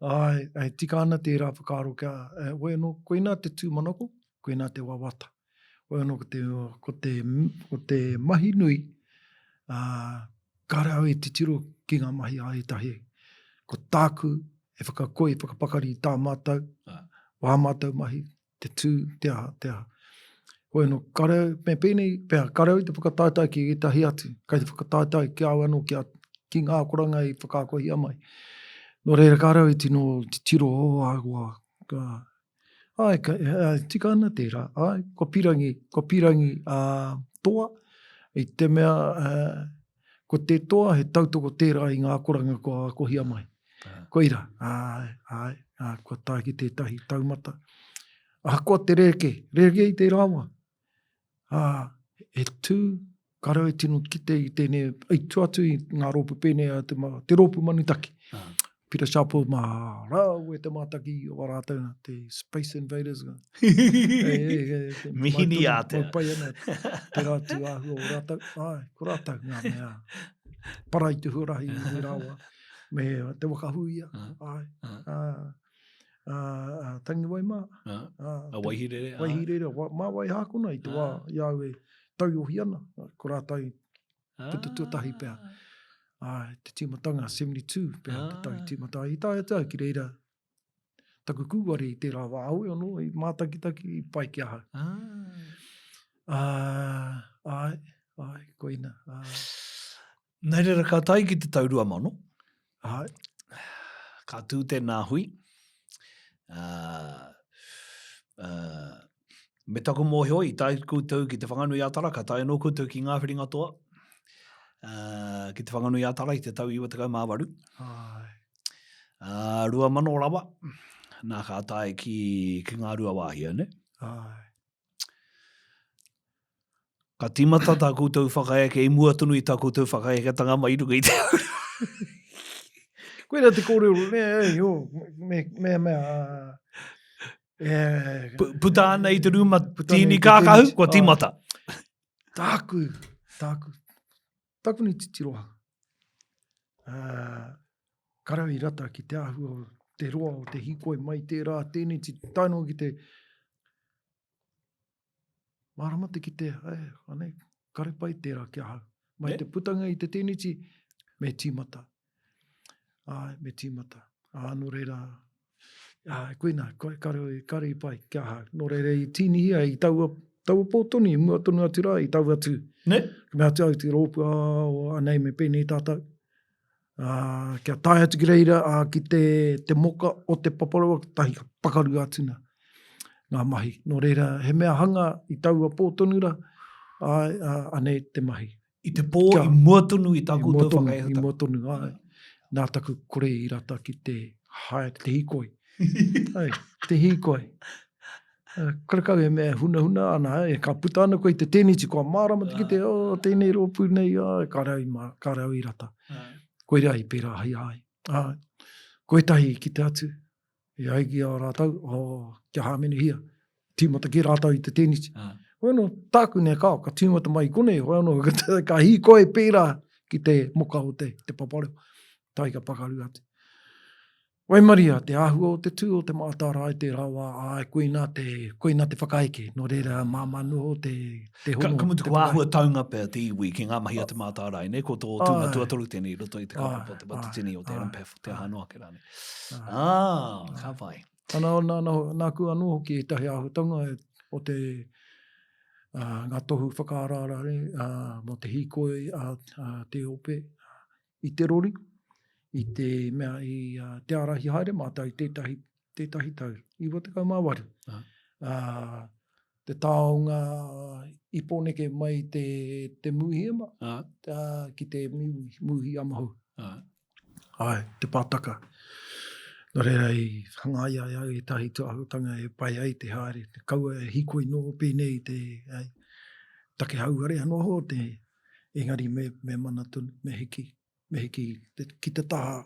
Ai, ai, tika ana tērā whakaaro kia, e, hoi anō, koinā te tūmanako, koinā te wawata. Hoi anō ko te, ko te, ko te mahi nui, ā, kāre au e titiro ki ngā mahi a ētahi. Ko tāku e whakakoi, e whakapakari i tā mātou, wā mātou mahi, te tū, te aha, te aha. Hoi anō, kāre au, me pēnei, pea, kāre au i te whakataetae ki ētahi atu, kai te whakataetae ki a au anō, ki, a, ki ngā akoranga i whakaakohia mai. Nō reira, kāre au i tino titiro, oh, ai, wā, ka, Āe, ka, āe, tika ana tērā. Āe, kua pirangi, kua pirangi a toa. I te mea, uh, ko te toa he tautoko tērā i ngā akoranga kua akohia mai. Ah. Koira, āe, āe, ā, kua tae ki tētahi taumata. Ahakoa te rerekē, rerekē i tērā wā. Ā, he tū, ka rau e tino kite i tēnei, i tua atu i ngā rōpū pēnei a te, te rōpū manutaki. Ah. Peter Sharples mā rāua e te mātaki o a rātou, te Space Invaders. e, e, e, te, Mihini ātea. Mau pai ana, te rā tū āhua o rātou. Ai, ko rātou ngā mea. Para i te huarahi i te rāua. Me te waka huia. Ai. Uh, a, a Tangiwai mā. A, a Waihirere. Waihirere, wa, mā Waihākona i te wā i au e tauiohi ana, ko rātou puta tuatahi pea. A, te tīmatanga, 72 pea te tau tīmata. I tae atu au ki reira, taku kūware i tērā wā, aue anō, i mātakitaki, i pai ki ahau. Ah. Ā, āe, āe, koina. Ā. Nā reira, ka tae ki te tau 2000. Āe. Ka tū tēnā hui. Uh, uh, me taku mōhio, i tae koutou ki Te Whanganui-a-Tara, ka tae anō koutou ki ngā whiringa toa, uh, ki Te Whanganui-a-Tara i te tau 98. Āe. Uh, 2000 rawa, nā ka tae ki, ki Ngāruawāhia, ne? Āe. Ka tīmata tā koutou whakaeke i mua tonu i tā koutou whakaeketanga mai i runga i te aura. Koira te kōrero, me, e, jo, me, me, me, e, Puta ana i te rūma tīni kākahu, kua tīmata. Tāku, tāku, tāku ni titirohanga. Uh, karau i rata ki te āhua o te roa o te hīkoi mai tērā, tēnei, tae noa ki te Mārama te kitea, e, anei, kare pai tērā ki ahau. Mai ne? te putanga i te tēneti, me tīmata. Āe, me tīmata. Ā, nō reira, āe, koina, kare, kare i pai ki ahau. Nō reira, i tīnihia i taua, taua pō tonu, i mua tonu atu rā, i tau atu. Ne? Ka mea atu au te rōpū, ā, anei, me pēnei tātou. Ā, kia tae atu ki reira, ā, ki te, te moka o te paparoa, tahi ka pakaru atu nā ngā mahi. Nō reira, he mea hanga i taua pō tonu rā, āe, ā, anei te mahi. I te pō kia, i mua tonu i tā koutou whakaehatanga. I mua tonu, āe. Nā taku kore i rata ki te haere, te hīkoi. Ai, te hīkoi. Karekau he mea e hunahuna ana, e ka puta ana koe i te tēneti, kua mārama te kite, oh, tēnei rōpū nei, oh, ka rau i, mā, ka rau i rata. Koirā i pērā hai ai. Ā, ko ētahi i kite atu, e ai ki a rātou, oh, kia hāmenehia, tīmata kē rātou i te tēneti. Hoi anō, tāku nei kao, ka tīmata mai i konei, hoi anō, ka hīkoi pērā ki te moka o te, te papareo, tahi ka pakaru atu. Waimaria te āhua o te tū o te mātārae tērā wā, āe, koinā te, koinā te whakaeke, nō reira māmā noho te, te hono. Ka, ka mutu, kua āhua taunga pea te iwi ki ngā mahi a te mātārae, nei? Ko tō tūnga tuatoru tēnei i roto i te kaupapa o te Matatini, o te RMPF, te aha noa ake rānei. Ah, ka pai. Ana, nā, nā, nāku anō hoki ētahi āhuatanga o te, uh, ngā tohu whakaaraara, uh, mō te hīkoi a, a te ope, i te rori, i te mea i uh, te ārahi haere mātou i tētahi, tētahi tau, 98. Uh. Uh, te taonga i Pōneke mai te, te mūhiama uh. uh, ki te mūhiama hou. Uh. Ai, te pātaka. Nō reira i hangaia ai au ētahi tūāhuatanga e pai ai te haere, te kaua e hīkoi noho pēnei i te ai, take hauhare anō ho te, Engari me, me mana tonu, me hiki, me hiki te, ki te taha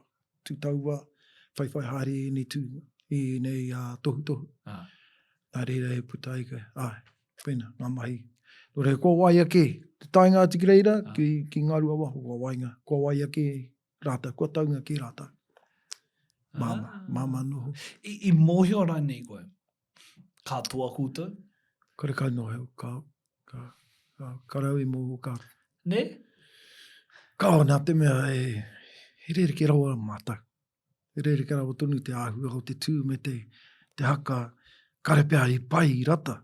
tūtaua, whaiwhai haere i ēnei tū, i ēnei uh, tohutohu. Ah. Nā reira e puta ai koe, āe, pēnā, ngā mahi. Nō reira, kua waia kē, te taenga atu ki reira, ah. ki, ki Ngāruawaho, kua wainga, kua waia kē rātou, kua taunga kē rātou. Māmā, ah. māmā noho. I, i mōhio rānei koe, ka toa koutou? Karekau noa, ka, Ka, ka, ka rau i mō ka. Ne? Kao, nā te mea e, he rerekē rawa mātou. He rerekē rawa tonu te āhua o te tū me te, te haka, kare pea i pai i rata.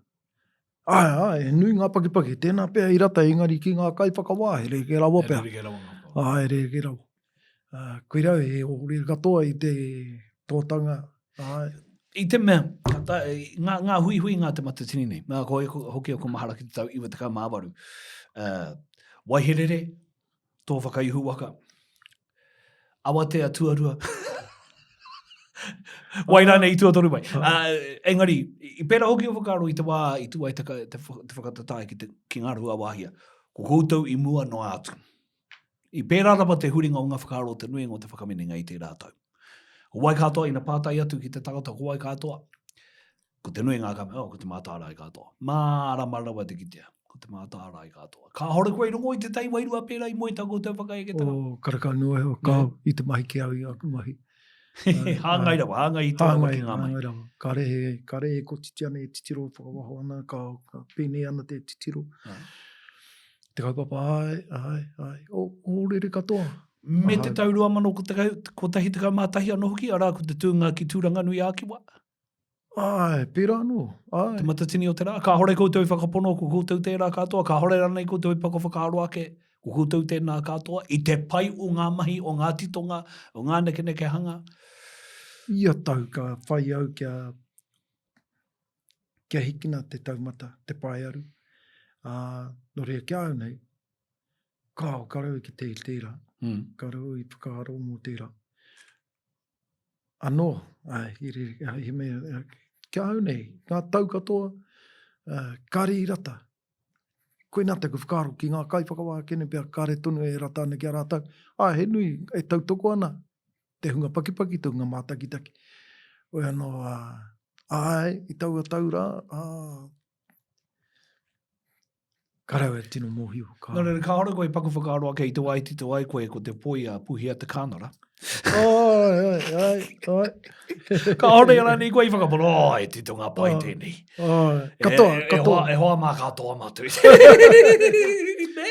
Āe, āe, he nui ngā pakipaki, tēnā pea i rata, engari ki ngā kaiwhakawā, he rerekē rawa pea. He rerekē rawa ngā whakawā. Āe, he rerekē rawa. Uh, koirā e ohorere katoa i te tōtanga. Āe. I te mea, ka ta, ngā, ngā huihui ngā te matatini nei, ngā ko hoki o ko mahara ki te tau 98, uh, Waiherere, tō whakaihu waka. Awatea tuarua. Wai rānei i tuatoru mai. Uh, engari, i pērā hoki o whakaaro i te wā i tū ai te, te, te whakatatae ki, te, ki Ngāruawāhia. Ko koutou i mua noa atu. I pērā rawa te huringa o ngā whakaaro o te nuinga o te whakaminenga i tērā tau. Ko wai katoa, ina pātai atu ki te tangata ko wai katoa, ko te nuinga ka mea, oh, ko te mātārae katoa. Mārama rawa te kitea, ko te mātārae katoa. Kāhore koe i rongo i tētahi wairua pērā i mua i tā koutou whakaeketanga? Oh, karekau noa iho, kāo, i te mahi ki au i aku mahi. Hāngai rawa, hāngai i tō rawa ki ngā mahi. Hāngai rawa. Kāre he, kāre e kotiti ana, e titiro whakawaho ana, ka, ka pēnei ana te titiro. Te kaupapa, āe, āe, āe, o, ōrere katoa. Me te tau 2011 anō hoki, arā, ko te tūnga ki Tūranganui-ā-Kiwa. Āe, pērā anō, āe. Te Matatini o te Rā. Kāhore koutou i whakapono ko koutou tērā katoa, kāhore rānei koutou i paku whakaaro ake ko koutou tēnā katoa, i te pai o ngā mahi, o ngā titonga, o ngā nekenekehanga. Ia tau ka whai au kia, kia hikina te taumata, te paearu. Ā, nō reira ki a au nei, kāo, ka rawe ki te, tērā. Mm. Ka rawe i whakaaro mō tērā. Anō, āe, i rere, āe, he mea, ki a au nei, ngā tau katoa, kāre i rata. Koinā taku whakaaro ki ngā kaiwhakawā kene pea kāre tonu e rata ana ki a rātou. Āe, he nui e tautoko ana te hunga pakipaki, te hunga mātakitaki. Hoi anō, āe, i taua tau rā, ā, Ka rau e tino mōhio. Ka... Nō reira, kāore koe i paku whakaaro ake i te wā i tito ai koe ko te poi a Puhia te Kānara. Oi, oi, oi, oi. Kāore rānei koe i whakapono, oh, e tito ngā pai tēnei. Oh, katoa, e, katoa. E hoa, e hoa mā katoa mātou. Ne?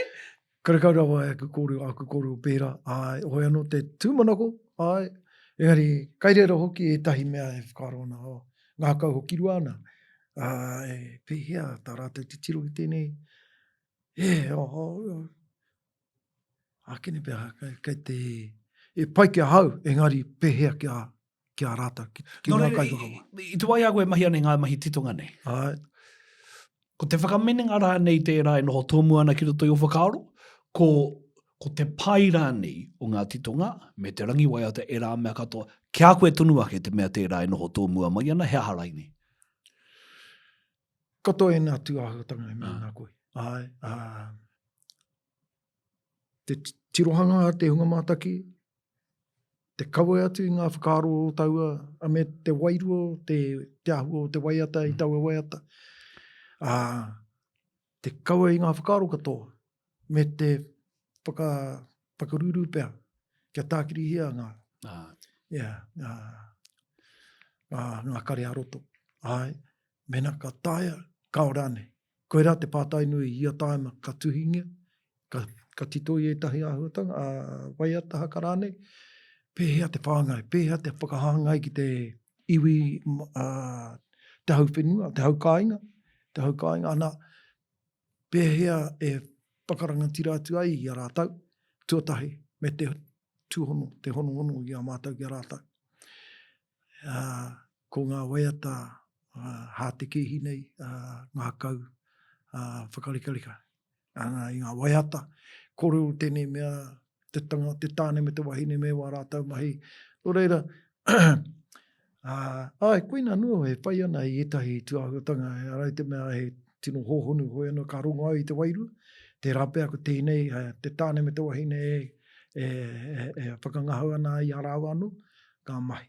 Karekau rawa e aku kōrero, aku kōrero pērā, āe, hoi anō te tūmanako, āe, engari kai reira hoki ētahi mea e whakaaro ana, oh, ngākau hoki rua ana, ā, e pēhea tā rātou titiro ki tēnei, e, oh, oh, oh, ākene pea, kei, kei te, e pai ki ahau, engari pēhea ki a, ki a rātou, ki, ki ngā kaiwhakawā. I te wā i a koe e mahi ana i ngā mahi titonga nei? Āe. Ko te whakaminenga rānei tērā e noho tōmua ana ki roto i ō whakaaro, ko, ko te pai rānei o ngā titonga me te rangi waiata ērā mea katoa, ki a koe tonu ake te mea tērā e noho tōmua mai ana, he aha rainei? Katoa ēnā tūāhuatanga e mea ana koe. Āe, ā, te tirohanga a te hunga mātaki, te kawe atu i ngā whakaaro o taua, a me te wairua o te, te āhua o te waiata i mm. taua waiata. Ā, te kawe i ngā whakaaro katoa, me te whaka, whakarūrū pea, kia tākirihia ngā, ah. yeah, ngā, ngā, ngā kare ā-roto. Āe, mena ka taea, kao rānei. Koirā te pātai nui i ia tāima ka tuhingia, ka, ka tito i ētahi āhuatanga, ā, waiata haka rānei, pēhea te whāngai, pēhea te whakahāngai ki te iwi, ā, te hau whenua, te hau kāinga, te hau kāinga, ana, pēhea e whakarangatira atu ai i a rātou, tuatahi, me te tūhono, te honohono i a mātou ki a rātou. Ā, ko ngā waiata hātekēhi nei, ngākau whakarikarika ana i ngā waiata. Kōrero tēnei mea, te tanga, te tāne me te wahine me wā rātou mahi. Nō reira, āe, koina anō e whai ana i ētahi tūāhuatanga, ehara i te mea he tino hōhonu hoi anō ka rongo au i te wairua. Tērā pea ko tēnei, te tāne me te wahine e, e, e, e whakangahau ana i a rāua anō, ngā mahi.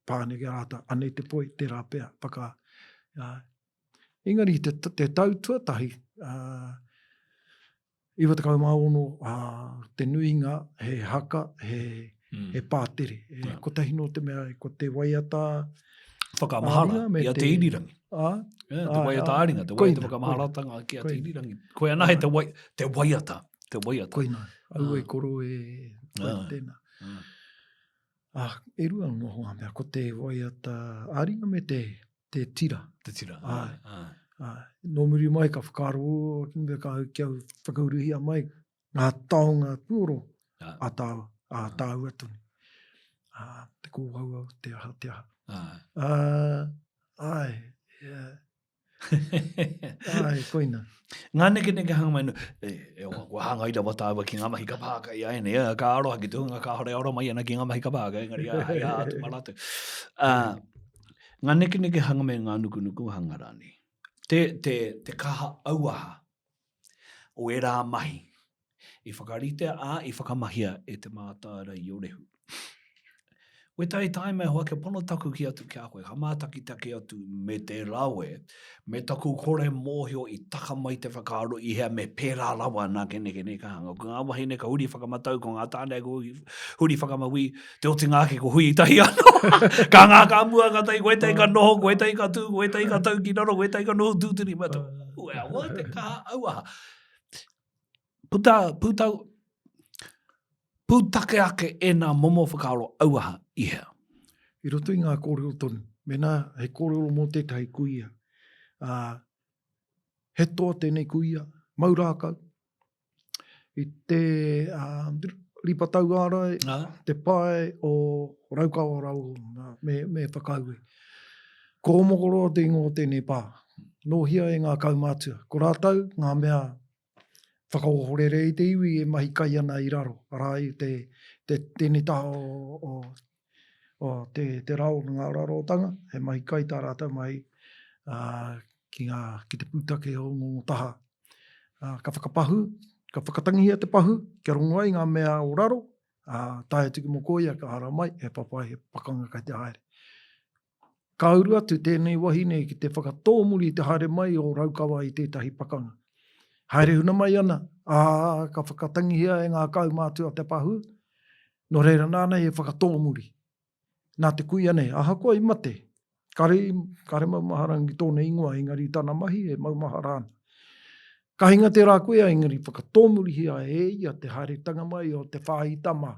Pāne ki a rātou, anei te poi, tērā pea, whaka, ā. Engari, te, te tau tuatahi, ā, 96, ā, te nuinga, he haka, he, mm. he pātere. E, yeah. Kotahi nō te mea, ko te waiata... Whakamahara, i a te irirangi. Ā? Yeah, te waiata āringa, te waiata whakamaharatanga ki a te irirangi. Koe anahe te, wai, te waiata, te waiata. Koina, au e koro e, koe tēnā. Ā, e rua noho ngā mea, ko te waiata ā-ringa me te, te tira. Te tira, āe, āe. Āe. Nō muri mai ka whakaaro ka, kia whakauruhia mai ngā taonga puoro a tāua, a tāua tonu. Ā, te kōauau, te aha, te aha. Āe. Ā, āe, yeah. Ai, koina. Ngā nekenekehanga mai, e, e, kua hāngai rawa tāua ki ngā mahi kapa haka i āianei, ā, ka aroha ki te hunga kāore ora mai ana ki ngā mahi kapa haka, engari ā, hei aha atu mā rātou. Ā, ngā nekenekehanga me ngā nukunukuhanga rānei. Te, te, te kaha auaha o ērā mahi i whakaritea, ā, i whakamahia e Te Mātāraiorehu. Wētahi tāima e hoa kia pono taku kī atu ki a koe, ka mātakitaki atu me te rawe, me taku kore mōhio i taka mai te whakaaro i hea me pērā rawa nā kenekenekahanga. Ko ngā wahine ka huri whakamatau, ko ngā tāne ka huri whakamauī, te otinga ake ko hui tahi anō. ka ngā ka mua, ka tahi, ko ētahi ka noho, ko ētahi ka tū, ko ētahi ka tau ki raro, ko ētahi ka noho tūturi. Ua, ua te kaha auaha. Puta, puta, pūtake ake ēnā momo whakaaro auaha i hea? I roto i ngā kōrero tonu, mēnā he kōrero mō tētahi kuia, ā, he toa tēnei kuia, mau rākau, i te ā, ripa tauārai, te pae o Raukawa rāua me, me Whakaue. Ko Ōmokoroa te ingoa o tēnei pā. Nōhia e ngā kaumātua. Ko rātou ngā mea whakaohorere i te iwi e mahi kai ana i raro, arā i te, te, tēnei taha o, o, o te, te rao, ngā rarotanga, he mahi kai tā rātou mahi ā, ki, ngā, ki te pūtake o Ngongotaha. Ā, ka whakapahu, ka whakatangihia te pahu, kia rongo ai ngā mea o raro, ā, tae atu ki Mokoia, ka haramai, he papai, he pakanga kai te haere. Ka uru atu tēnei wahine ki te whakatōmuri i te haere mai o Raukawa i tētahi pakanga. Haere huna mai ana, ā, ka whakatangihia e ngā kaumātua te pahū, nō reira nāna i whakatōmuri. Nā te kuia nei, ahakoa i mate, kare, kare maumahara ki tōna ingoa, engari i tana mahi e maumahara ana. Ka hinga tērā kuia, engari whakatōmurihia e ia te haeretanga mai o te whāitama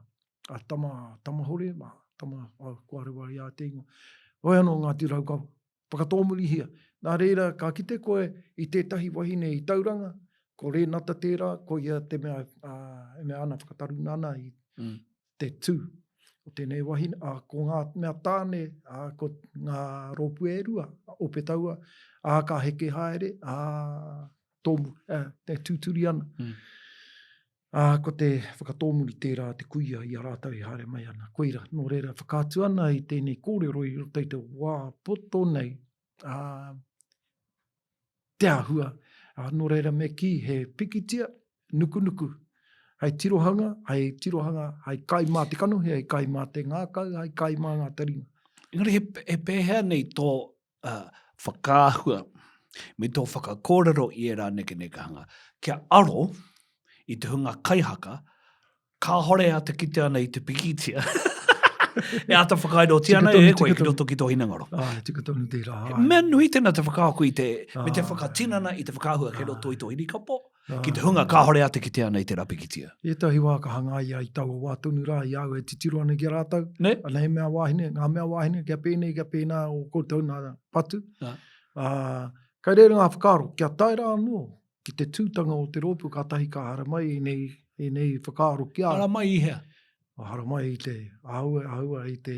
a Tama, Tamahore, ma, Tama, oh, kua rewa i a te ingoa. Hoi anō Ngāti Raukawa, whakatōmurihia. Nā reira, ka kite koe i tētahi wahine i Tauranga, ko Rēnata tērā, ko ia te mea, uh, e mea ana, whakataruna ana i mm. te tū o tēnei wahine, a, ko ngā mea tāne, a, ko ngā rōpū e rua, ope taua, a, ka heke haere, a, tōmu, eh, te tūturi ana. Mm. Ā, ko te whakatōmuri tērā a te kuia i a rātou e haere mai ana. Koira, nō reira, whakaatu ana i tēnei kōrero i roto i te wā poto nei, ā, te āhua, ā, nō reira me kī he pikitia, nukunuku, hei tirohanga, hei tirohanga, hei kai mā te kanohi, hei kai mā te ngākau, hei kai mā ngā taringa. Engari he, he pēhea nei tō uh, whakaahua me tō whakakōrero i ērā nekenekehanga, kia aro i te hunga kaihaka, kāhore a te kite ana i te pikitia. e āta whakairotia ana e koe ki roto ki tō hinengaro. Āe, tika tonu tērā. He mea nui tēnā te whakaako i te, me te whakatinana i te whakaahua kei roto i tō hirikapo, ki te hunga kāhore a te kite ana i tērā pikitia. I ētahi wā ka hangaia i taua wā tonu rā i a au e titiro ana ki a rātou, Ne? ana he mea wāhine, ngā mea wāhine, kia pēnei, kia pēnā o koutou nā patu. Ā, kai reira ngā whakaaro, kia tae rā anō ki te tūtanga o te rōpū kātahi ka haramai ēnei, ēnei whakaaro ki a au. Haramai i hea? Haramai i te, āua, āua i te,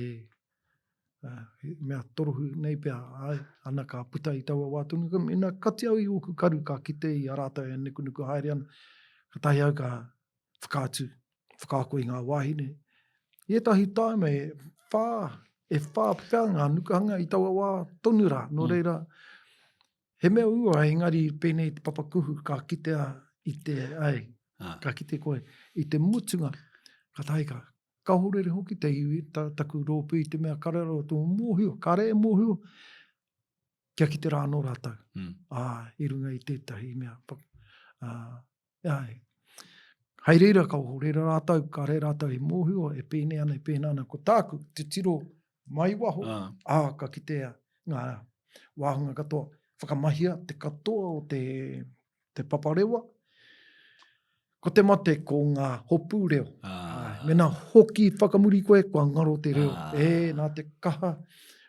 mea torohu nei pea, āe, ana ka puta i taua wā tonu, ina kati au i ōku karu ka kite i a rātou e nukunuku haere ana, katahi au ka whakaatu, whakaako i ngā wāhine. I ētahi tāima e whā, e whā pea ngā nukahanga i taua wā tonu rā, nō mm. reira, he mea uaua engari pēnei te papakuhu ka kitea i te, ai, ah. ka kite koe i te mutunga, katahi ka Ka ohorere hoki te iwi, ta, taku rōpū i te mea kare rawa tō mōhio, kare e mōhio, kia kite rā anō rātou. Mm. Ā, i runga i tētahi mea. Ā, āe. Hei reira ka ohorere rātou, kare rātou i mōhio, e pēnei ana, e pēnā ana. Ko tāku, titiro mai waho, ā, ā ka kitea ngā wāhanga katoa. Whakamahia te katoa o te, te paparewa, Ko te mate ko ngā hopū reo. Ah. Mena hoki whakamuri koe, kua ngaro te reo. Ah. E, nā te kaha,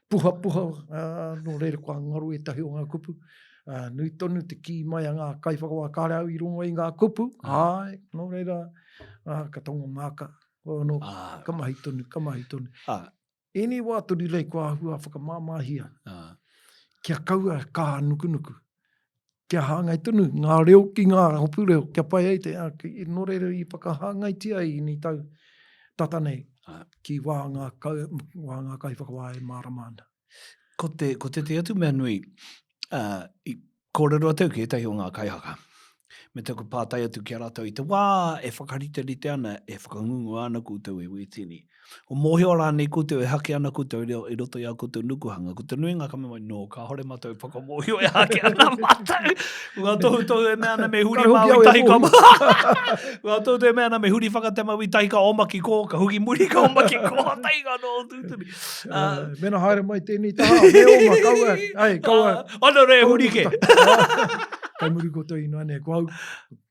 puhapuha, ah, nō reira kua ngaro ētahi o ngā kupu. Ah, nui tonu te kī mai a ngā kaiwhakawā kāre au i rongo i ngā kupu. Ah. Āe, nō reira, ah, ka tongo māka. O, nō, ah. ka mahi tonu, ka mahi tonu. Ah. Ēnei wā tonu rei kua āhua whakamāmāhia. Ah. Kia kaua kā nukunuku. Kia hāngai tonu ngā reo ki ngā hopu reo, kia pai ai te, nō reira i whakahāngaitia ai ēnei tau tata nei ki wā ngā, wā ngā kaiwhakawā e mārama ana. Ko te, ko tētahi atu mea nui, uh, i kōrero atu ki ētahi o ngā kaihaka, me taku pātai atu ki a rātou i te wā e whakariterite ana, e whakangungua ana koutou e Wētini. O mōhio rānei koutou e hake ana koutou reo i roto i ā koutou nukuhanga. Ko te nuinga ka mea mai, no, kāhore mātou e whakamōhio e hake ana mātou. Ko ngā tohutohu e mea ana me huri māui tahi ka... Ko ngā tohutohu e mea ana me huri whakatemau tahi ka oma ki kō, ka huki muri ka oma ki kō, tahi ka noho tūturu. Uh, mena haere mai tēnei taha, me oma, kaua, ai, kaua. Uh, ano re, huri ke. Kai muri koutou ināianei, ko au,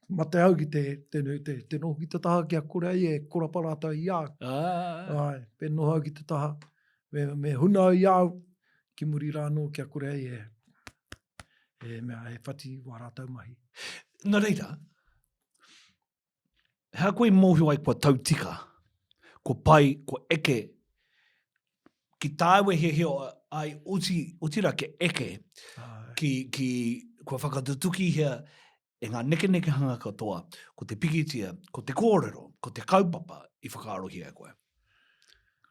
Mate au ki te, te, te, te noho ki te taha kia kore ai e korapa rātou i a au. Ah. Ai, me noho au ki te taha, me, me huna au i a au, ki muri rā anō kia kore ai e, e mea, e whati wā rātou mahi. Nā reira, he aha koe i mōhio ai kua tau tika, kua pai, kua eke, ki tāu e hiahia ai, oti, otirā kia eke, ki, ki, kua whakatutukihia e ngā nekenekehanga katoa, ko te pikitia, ko te kōrero, ko te kaupapa i whakaarohia e koe.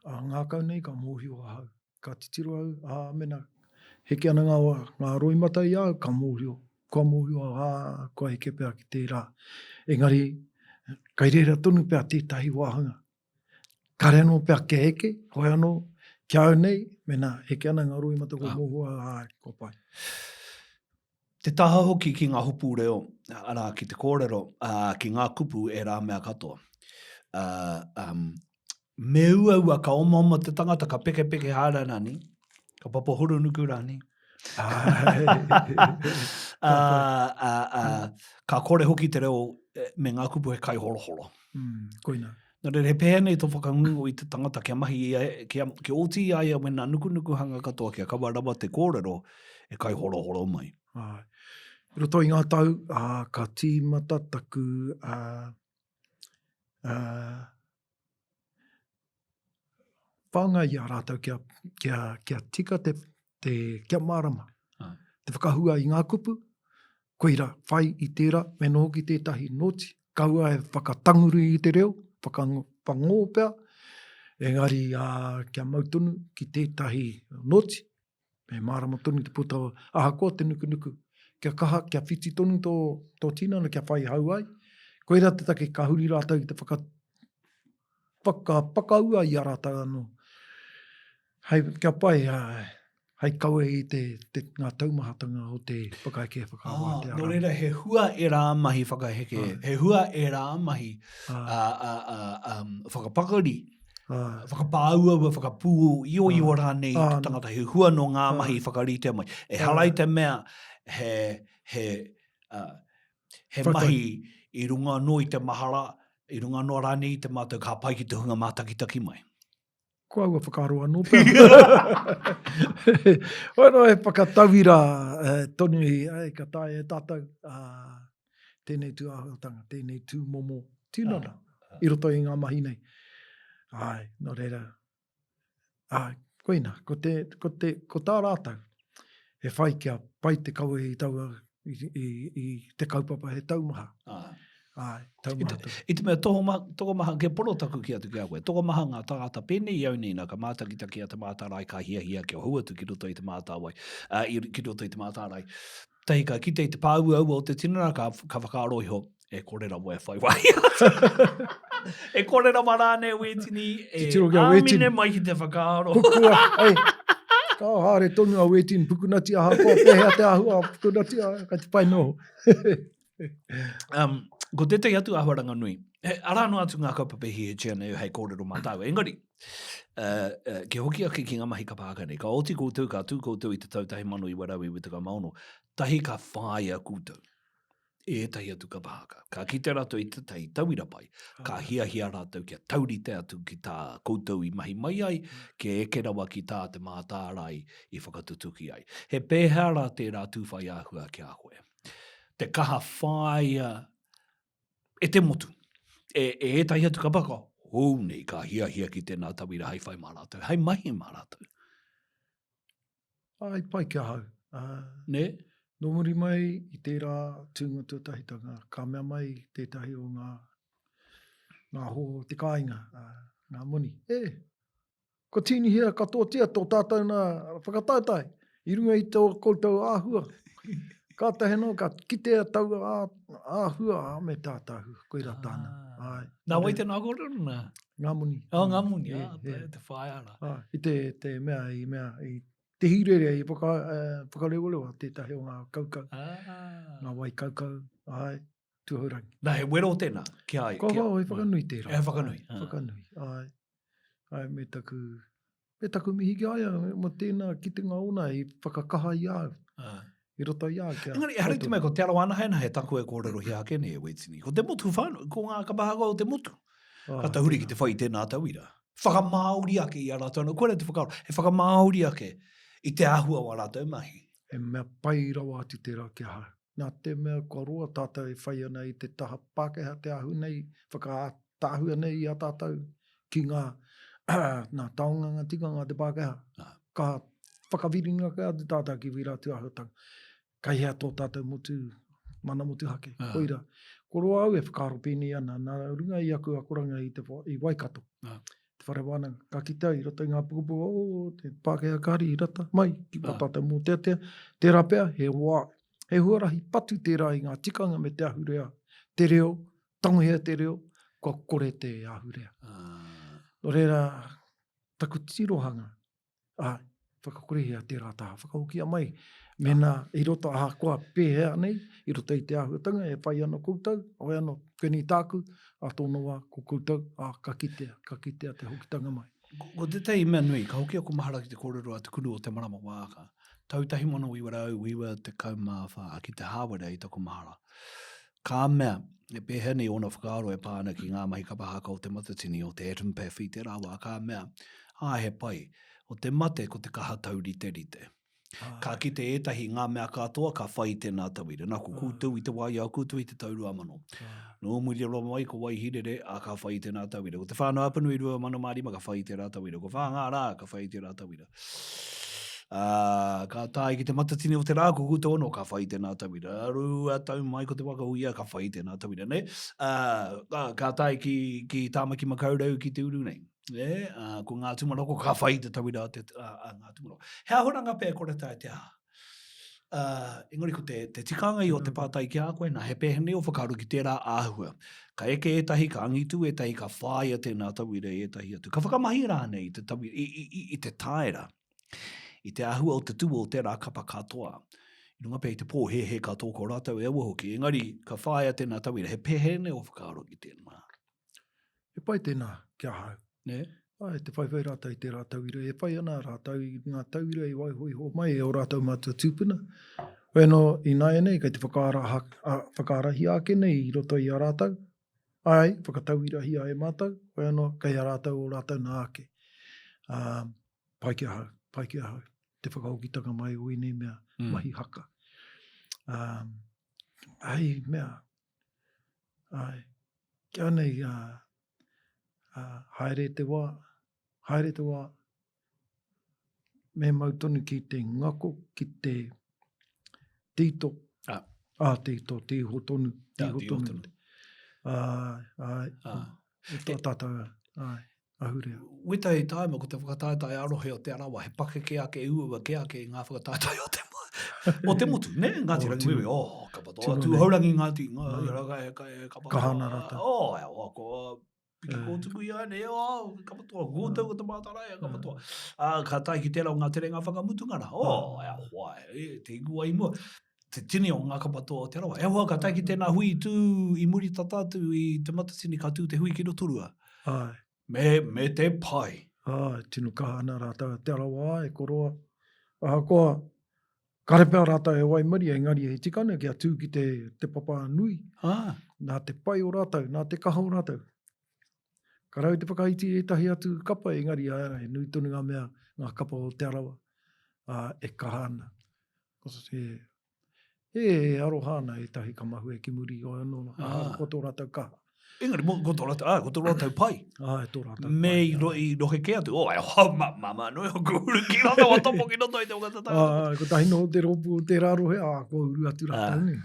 Ā ngākau nei ka mōhio ahau. Ka titiro au, ā, mena heke ana ngā, ngā roimata i a au, ka mōhio, kua mōhio au, ā, kua heke pea ki tērā. Engari, kai reira tonu pea tētahi wāhanga. Kāre anō pea kia heke, hoi anō, ki a au nei, mena heke ana ngā roimata kua mōhio au, ā, kua pai. Te taha hoki ki ngā hopu reo, arā, ki te kōrero, ā, ki ngā kupu ērā mea katoa. Ā, um, me uaua ka omaoma te tangata, ka pekepeke haere rānei, ka papahurunuku rānei. Ā, ā, ā, ka kore hoki te reo me ngā kupu he kaihorohoro. Mm, koina. Nō reira, he pēhea nei tō whakangungu i te tangata kia mahi ia, kia, kia oti i a ia wēnā nukunukuhanga katoa kia kaua rawa te kōrero e kaihorohoro mai? Āe. I roto i ngā tau, ā, ka tīmata taku, ā, ā, whāngai i a rātou kia, kia, kia tika te, te, kia mārama te whakahua i ngā kupu, koira, whai i tērā, me noho ki tētahi nōti, kaua e whakatanguru i te reo, whakangō pea, engari ā, kia mau tonu ki tētahi nōti, me mārama tonu te puta, ahakoa te nukunuku, kia kaha, kia whiti tonu tō, tō tinana, kia whai hau ai. Koirā te take ka huri rātou ki te whaka, whakapakaua i a rātou anō. Hei, kia pai, hei kawe i te, te, ngā taumahatanga o te whakaeke whakawātea. Ah, nō reira, he hua ērā mahi whakaheke, ah. he hua ērā mahi ah. a, a, a, um, whakapakari, ah. whakapāuaua, whakapūioio ah. rānei ah. te tangata, he hua nō ngā ah. mahi whakaritea mai. E ah. hara i te mea he, he, uh, he mahi i runga anō i te mahara, i runga anō rānei i te mātau ka pai ki te hunga mātakitaki mai. Ko aua whakaaro anō pea. Hoi anō he whakatauira tonu i, ka taea e tātou tēnei tū āhuatanga, tēnei tū momo tinana i roto i ngā mahi nei. Āe, nō reira, āe, koina, ko te, ko te, ko tā rātou, he whai kia pai te kawe i taua i, i, i te kaupapa he taumaha. Āe. Āe, taumaha tonu. I te mea tokomaha, tokomaha, kia pono taku ki atu ki a koe, tokomaha ngā tāngata pēnei i au nei nā, ka mātakitaki a Te Mātārae ka hiahia kia hou atu ki roto i Te Mātāwai, ā, i, ki roto i Te Mātārae. Tahi ka kite i te pāuaua o te tinana, ka, ka whakaaro iho, e kore rawa e whai wāhi atu. e kore rawa rānei Wētini, e Titiro ki a Wētini. āmine mai ki te whakaaro. Pukua, ei, ka haere tonu a Wētini pukunati ahakoa pēhea te āhua pukunati, kai te pai noho. um, ko tētahi atu āhuaranga nui, he, arā noa atu ngā kaupapa e hiahiatia nei hei kōrero mā tāua, engari, uh, uh, kia hoki ake ki ngā mahi kapa haka nei, ka oti koutou, ka tū koutou i te tau 1996, tahi ka whāia koutou e ētahi atu kapa haka. Ka kite rātou i tētahi tauira pai, ka hiahia rātou kia taurite atu ki tā koutou i mahi mai ai, kia eke rawa ki tā Te Mātārae i whakatutuki ai. He pēhea rā tērā tūwhai āhua ki a koe? Te kaha whāia e te motu, e, e ētahi atu kapa haka hou nei ka hiahia ki tēnā tauira hei whai mā rātou, hei mahi mā rātou. Ai, pai ki ahau. Uh, Nē? Nō muri mai i tērā tūnga tuatahitanga, ka mea mai tētahi o ngā, ngā hoa o te kāinga, ngā moni, E, kua tīnihia katoatia tō tātou nā whakataetae i runga i tō koutou āhua. Kātahi anō ka kitea taua āhua me tā tāhua, koirā tāna. Ah. Āe. Nā wai tēnā kōrero nā? Ngā moni. Oh, ngā moni, ah, te, te whaea rā. Ah, i te, te mea, i mea, i te hīrere i whaka, uh, whakarewalewa tētahi o ngā kaukau, ah. ngā wai kaukau, āe, Tūhourangi. Nā, he wero tēnā, ki a ia. Kua wao, he whakanui tērā. He whakanui. Āe, whakanui, āe. Āe, me taku, me taku mihi ki a ia, mō tēnā kitenga ōna i whakakaha i a au. Āe. I roto i a au kia. Engari, ehara i te mea ko Te Arawa anahenahe taku e kōrerohia ake nei e Wetini. Ko te motu whānui, ko ngā kapa haka o te motu. Ka tahuri ki te whai i tēnā tauira. Whakamāori ake i a rātou anō. Koira te whakaaro, he whakamāori ake i te āhua o ā rātou mahi. He mea pai rawa atu tērā ki ahau. Nā te mea kua roa tātou e whai ana i te taha Pākehā te ahu nei, whakatāhua nei i a tātou ki ngā, nā taonga ngā tikanga a te Pākehā. Ka whakawhirinaki atu tātou ki wērā atu āhuatanga. Kei hea tō tātou motu, mana motuhake, koira. Kua roa au e whakaaro pēnei ana, nā runga i aku akoranga i, te, i Waikato, te whare wānanga, ka kite au i roto i ngā pukapuka, oh, te Pākehā kāri i rata mai ki wā tātou mōteatea. Tērā pea, he wā, he huarahi patu tērā i ngā tikanga me te ahurea, te reo, tangohia te reo, kua kore te ahurea. Nō reira, taku tirohanga, ā, whakakorehia tērā taha, whakahokia mai, mēnā i roto ahakoa pēhea nei, i roto i te āhuatanga e whai ana koutou, hoi anō, koinei tāku, ā tōna wā, ko koutou, ā, ka kitea, ka kitea te hokitanga mai. Ko tētahi mea nui, ka hoki aku mahara ki te kōrero a Te Kuru o Te Marama Wāka, tau 1994 ki Te Hāwera i taku mahara. Ka mea, e pēhea nei ōna whakaaro e pā ana ki ngā mahi kapa haka o Te Matatini, o Te Atom Paff i tērā wā, ka mea, ā, he pai, o te mate ko te kaha tauriterite. Ka kite ētahi ngā mea katoa ka whai i tēnā tauira. Nā, ko koutou i te wā i a koutou i te tau 2000. Nō muri rawa mai ko Waihirere, ā, ka whai i tēnā tauira. Ko Te Whānau-a-Apanui 2005 ka whai i tērā tauira. Ko Whāngārā ka whai i tērā tauira. Ā, ka tae ki te matatini o te rā, ko koutou anō ka whai i tēnā tauira. Rua tau mai ko te waka huia ka whai i tēnā tauira, nē? Ā, ka tae ki, ki Tāmaki Makaurau ki te uru nei. Nē? Ā, ko ngā tūmanako ka whai i te tauira a, te, a, a ngā tūmanako. He ahoranga pea e kore taea te aha. Ā, engari ko te, te tikanga i o te pātai ki a koe, nā, he pēhea nei o whakaaro ki tērā āhua. Ka eke ētahi, ka angitu ētahi, ka whāia tēnā tauira e ētahi atu. Ka whakamahi rānei i te tauira, i, i, i, i te taera, i te āhua o te tū o tērā kapa katoa. I runga pea i te pōhēhē ka tō ko rātou e aua hoki, engari ka whāia tēnā tauira, he pēhea nei o whakaaro ki tēnā? He pai tēnā ki ahau. Nē? Āe, te whaiwhai rātou i tērā tauira. E whai ana rātou i ngā tauira i waiho iho mai e ō rātou mātua tūpuna. Hoi anō, ināianei, kei te whakaara, whakaarahia ake nei i roto i a rātou. Āe, whakatauirahia e mātou, hoi anō, kei a rātou ō rātou nā ake. Ā, pai ki ahau, pai ki ahau, te whakahokitanga mai o ēnei mea, mm. mahi haka. Ā, hei mea, āe, kia nei, ā, ā, haere te wā, haere te wā, me mau tonu ki te ngako, ki te tīto, ah. ā, tīto, te iho tonu, te iho tonu. Ā, ā, ā, tā tātou, āe ahurea. Wētahi tāima ko te whakataetae ā-rohe o Te Arawa he pakeke ake, uaua kē ake i ngā whakataetae o te, o te motu, nē? Ngāti Rangiwewehi, oh, ka patoa, Tūhourangi Ngāti, ngā, mm. e, ka, e, ka patoa. Kaha ana rātou. Oh, e, oh, ko, piki kōtuku i a nei, oh, ka patoa, koutou ko te mātārae, ka patoa. Ā, ka tae ki tērā o ngā terenga whakamutunga rā, oh, e, hoa, e, te ingoa i mua te tini o ngā kapa toa o Te Arawa. E hoa, ka tae ki tēnā hui i tū i muri tata atu i Te Matatini, ka tū te hui ki Rotorua. Āe. Me, me te pai. Āe, tino kaha ana rātou a Te Arawa, āe, ko roa. Ahakoa, kare pea rātou e waimaria, engari he tika ana kia tū ki te, te papa nui. Ā. Nā te pai o rātou, nā te kaha o rātou. Ka rau te whakaiti i ētahi atu kapa, engari āe, he nui tonu ngā mea, ngā kapa o Te Arawa, ā, e kaha ana. Ko he, he aroha ana ētahi ka mahue ki muri i anō, ah. ko tō rātou kaha. Engari, mo, ko tō rātou, ah, ko tō rātou pai. Ai, tō rātou Me pai. i, ro, i rohe kē atu, oh, e hoa, ma, ma, ma, nui, ko uru ki roto, o topo ki roto i te whakatata. Ai, kotahi noho te rōpū o tērā rohe, ā, kua uru atu rātou nei.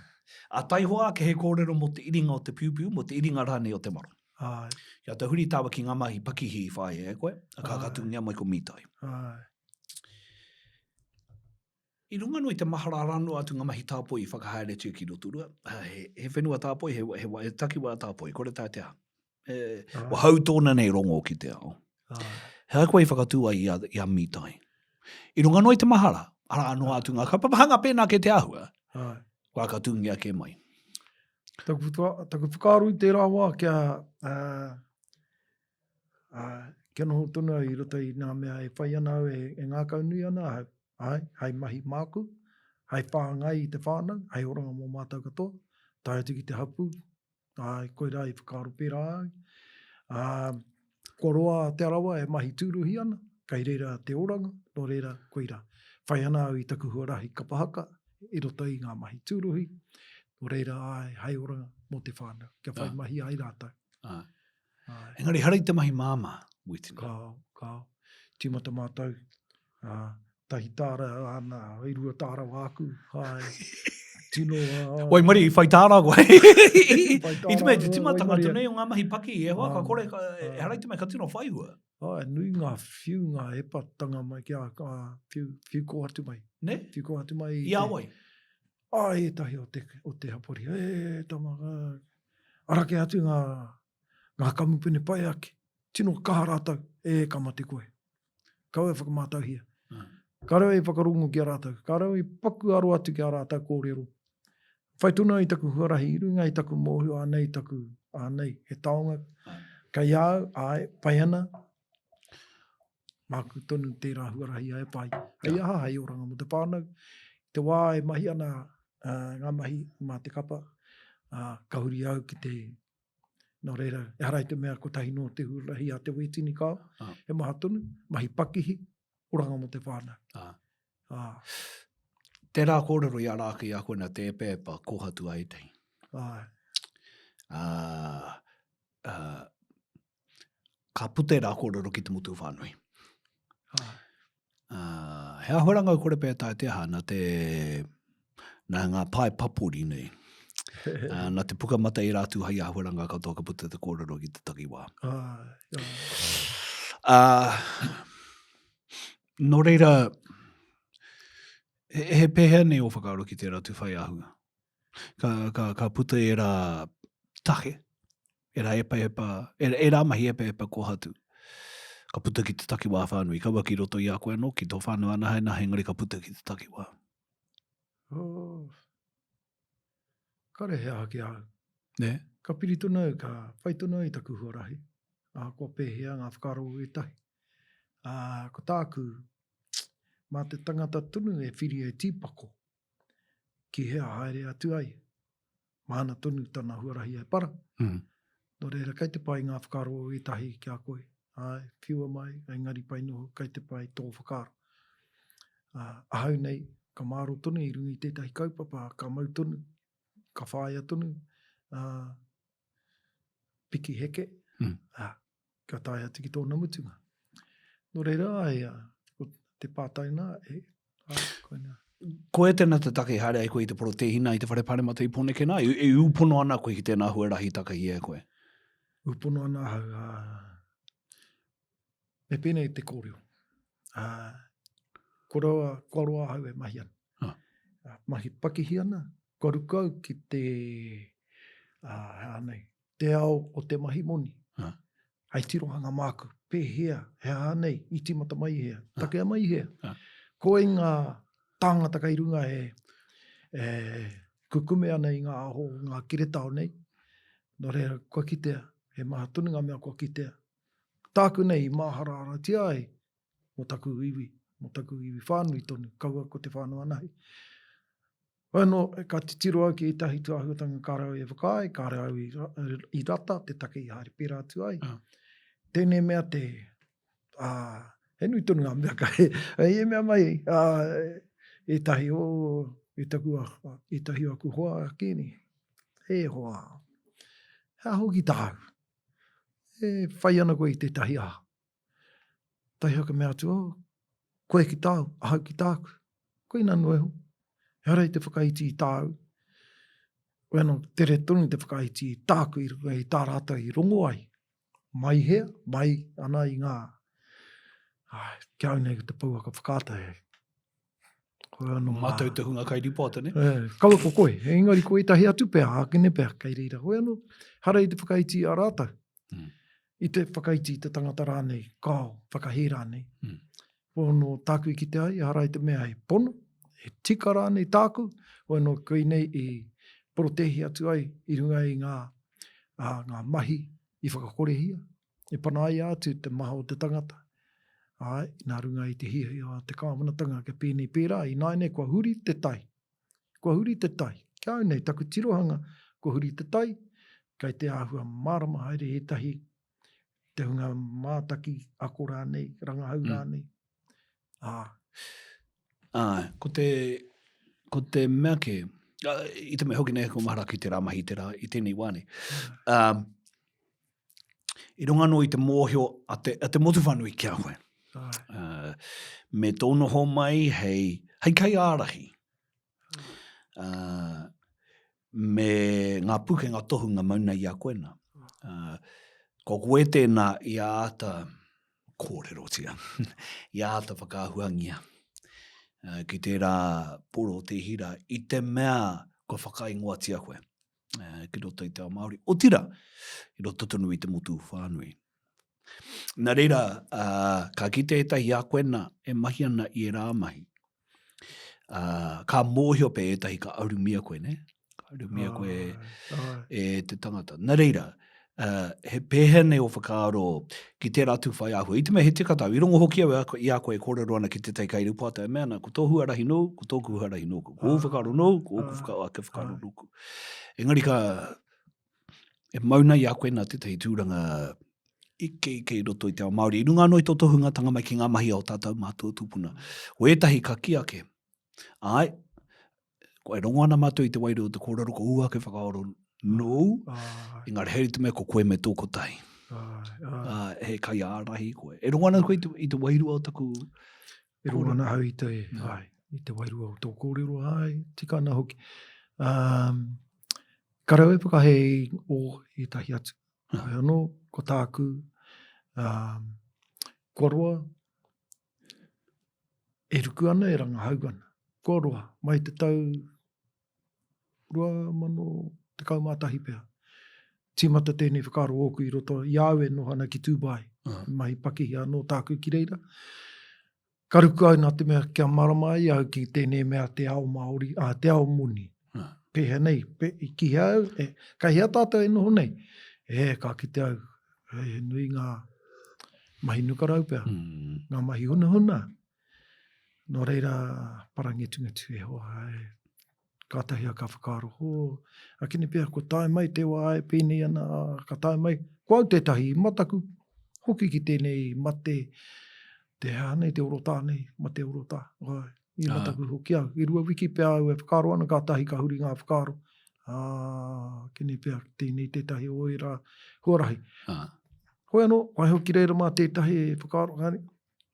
A taihoa ake he kōrero mō te iringa o te piupiu, mō te iringa rānei o te maro. Ai. Kia tahuri tāua ki ngā mahi pakihi i whāia e koe, a ka katungia mai ko Mītai. Ai. I runga anō i te mahara arā noa atu ngā mahi tāpoi i whakahaeretia ki Rotorua. He, he whenua tāpoi, he, he, he takiwā tāpoi, kore taea te aha. He, kua hau tōna nei rongo ki te ao. He aha koe i whakatū ai i a, i a Mītai? I runga anō i te mahara, arā noa atu ngā kaupapa hanga pēnā kē te āhua, kua whakatūngia kē mai. Taku, taku whakaaro i tērā wā kia, uh, uh, kia noho tonu au i roto i ngā mea e whai ana au, e, e ngākau nui ana ahau. Āe, hei mahi māku, hei whāngai i te whānau, hei oranga mō mātou katoa, tae atu ki te hapū, āe, koirā i whakaaro pērā au. Ā, kua roa a Te Arawa e mahi tūruhi ana, kei reira te oranga, nō reira, koirā. Whai ana au i taku huarahi kapa haka i roto i ngā mahi tūruhi, nō reira, āe, hei oranga mō te whānau, kia whai mahi ai rātou. Āe. Engari, hara i te mahi māmā, Witini. Kāo, kāo. Tīmata mātou, ā, tahi tāra āna, e rua tāra wāku, āe, tino, ā. Waimarie, i whai tāra koe. I te mea, te timatanga atu nei o ngā mahi paki, e hoa, ka kore, ka, ehara i te mea ka tino whai hua. Āe, nui ngā whiu, ngā epatanga mai ki a, ā, whiu, whiu kōhatu mai. Ne? Whiu kōhatu mai i te. I a wai? Āe, ētahi o te, o te hapori, e, tama, ara kē atu ngā, ngā kamupene pai ake, tino kaha rātou, e, ka mate koe. Kaua e whakamātauhia. Mm. Ka rau e whakarongo ki a rātou, ka rau e paku aro atu ki a rātou kōrero. Whai tonu ai taku huarahi i runga i taku mōhio, ānei taku, ānei, he taonga. Kei a au, āe, pai ana, māku tonu tērā huarahi e pai. Hei aha, hei oranga mō te whānau. I te wā e mahi ana uh, ngā mahi mā te kapa, uh, ka huri au ki te Nō reira, ehara i te mea kotahi nō te huarahi a te wētini kao, ah. he maha tonu, mahi pakihi, oranga mō te whānau. Ah. Ah. Tērā kōrero i ara ake i a koe nā te epeepa kōhatu a ētahi. Ai. Ah, ah, ka puta ērā kōrero ki te motu whānui. Ai. Uh, he āhuaranga kore pea tae te aha, nā te, nā ngā pae papori nei. Uh, nā te pukamata i rātu hai āhuaranga katoa ka puta te kōrero ki te takiwā. Ai, ai. Uh, nō reira, he, he pēhea nei ō whakaaro ki tērā tū whai āhua? Ka, ka, ka puta ērā take, ērā epaepa, ērā, ērā mahi epaepa kōhatu. Ka puta ki te takiwā whānui, kaua ki roto i a koe anō, ki tō whānau anahe nahe, engari ka puta ki te takiwā. Oh, kare he aha ki a au. Ne? Ka piri tonu au, ka whai tonu au i taku huarahi. Ahakoa pēhea ngā whakaaro o ētahi. Ā, ko tāku, mā te tangata tonu e whiri e tīpako. ki hea haere atu ai, māna tonu tana huarahi e para. Mm. Nō reira, kei te pai ngā whakaaro o ētahi ki a koe. Āe, whiua mai, engari pai noho, kei te pai tō whakaaro. Ā, ahau nei, ka māro tonu i runga i tētahi kaupapa, ka mau tonu, ka whāia tonu, ā, piki heke, mm. ā, ka tae atu ki tōna mutunga. Nō reira, ai, ko te pātai nā, e, ai, koinā. Koe tēnā te take i haere ai koe i te porotēhina i te whare paremata i Pōneke nā? E, e ūpono ana koe ki tēnā huarahi takahi e koe? Ūpono ana ahau, ā, me pēnei te kōrero. Ā, kua roa, kua roa ahau e mahi ana. Ah. Mahi pakihi ana, kua ruku au ki te, ā, anei, te ao o te mahi moni. Ah. Hei tirohanga māku, pēhea, he aha nei, i tīmata mai i hea, ah. takea mai i hea. Ah. Koi ngā tāngata kei runga e, e kukume ana i ngā aho, ngā kiretao nei, nō reira, kua kitea, he maha tonu ngā mea kua kitea. Tāku nei i māharaharatia ai mō taku iwi, mō taku iwi whānui tonu, kaua ko te whānau anahe. Hoi anō, ka titiro au ki ētahi tūāhuatanga kāre au e whakaae, kāre au i, i rata te take i haere pērā atu ai. Ah. Tēnei mea te, ā, he nui tonu ngā mea ka, hei e mea mai, ā, ētahi o, e taku, ētahi o aku hoa a Kēni, e hoa. He aha hoki tāu? E whai ana koe i tētahi aha. Tahi ka mea atu, oh, koe ki tāu, ahau ki tāku. Koina noa iho. Ehara i te whakaiti i tāu. Koe anō, tere tonu te whakaiti i tāku i runga i tā rātou i rongo ai. Mai hea, mai ana i ngā, ai, ki au nei ko te pouaka whakaata e. Koe anō. Mātou te hunga kai ripoata, ne? E, kaua ko koe, engari ko ētahi atu pea, ākene pea, kei reira. Koe anō, hara i te whakaiti a rātou. Mm. I te whakaiti i te tangata rānei, kao, whakahē rānei. Mm. Pono tāku i kite ai, ehara i te mea he pono, he tika rānei tāku, hoi anō koinei i porotēhi atu ai i runga i ngā, ā, ngā mahi i whakakorehia, i panaia atu te maha o te tangata, āe, nā runga i te hiahia o te kāwanatanga kia pēnei pērā, ināianei kua huri te tai, kua huri te tai, ki a au nei, taku tirohanga, kua huri te tai, kei te āhua mārama haere ētahi te hunga mātaki ako rānei, rangahau mm. rānei. Ā. Ā, ko te, ko te mea ke, i te mea hoki nei ko mahara ki te rā mahi te rā i tēnei wā nei. Um, I runga anō i te mōhio a te, a te motu whānui ki a koe. Uh, me tō noho mai hei, hei kaiārahi. Uh, me ngā pūkenga tohunga mau nei i a koe nā. Uh, ko koe tēnā i āta kōrerotia, i āta whakaahuangia uh, ki tērā poro te hira i te mea kua whakaingoatia koe uh, ki roto i te ao Māori. Otira, i roto tonu i te motu whānui. Nā reira, uh, ka kite ētahi a koe nā e mahi ana i ērā mahi. Uh, ka mōhio pe ētahi ka arumia koe, ne? Ka arumia koe e te tangata. Nā reira, uh, he pēhea nei o whakaaro ki tērā atu whai āhua. I te mea he tika tāu, i rongo hoki au i a koe e kōrero ana ki tētahi kairīpoata e mea ana, ko tō huarahi nōu, ko tōku huarahi nōku. Ko ō whakaaro nōu, ko ōku whakaaro, ake whakaaro nōku. Engari ka, e mau nei i a koe nā tētahi tūranga ikeike i roto i te ao Māori, i runga anō i tō tohungatanga mai ki ngā mahi a ō tātou mātua tūpuna. Ko ētahi ka kī ake, āe, e rongo ana mātou i te wairua o te kōrero, ko ū ake whakaaro nōu, engari hei te mea ko koe me tō kotahi. Āe, he kaiārahi koe. E rongo ana koe i te, i te wairua o taku E rongo ana ahau i te, āe, i te wairua o tō kōrero, āe, tika ana hoki. Um, Ka rawe whakahē i ō ētahi atu. Hoi anō, ko tāku, um, kua roa e ruku ana, e rangahau ana. Kua roa, mai te tau 2011 pea. Tīmata tēnei whakaaro ōku i roto i a au e noho ana ki Dubai. Uh. Mahi pakihi anō tāku ki reira. Ka ruku au nā te mea kia marama ai au ki tēnei mea te ao Māori, ā, te ao moni. Pēhea nei, pe, i ki hea au, e, kei hea tātou e noho nei? E, ka kite au, he, he nui ngā mahi nukarau pea, mm. ngā mahi hunahuna. Nō reira, parangetungetu e hoa, e, Kātahi a ka whakaaro, hō, akene pea kua tae mai te wā e pēnei ana, ā, ka tae mai, ko au tētahi i mataku hoki ki tēnei mate, te hea nei, te orotā nei, mate orotā, āe, i mataku hoki au. E rua wiki pea au e whakaaro ana, kātahi ka huri ngā whakaaro, ā, akene pea tēnei tētahi o ērā huarahi. Hoi anō, waiho ki reira mā tētahi e whakaaro,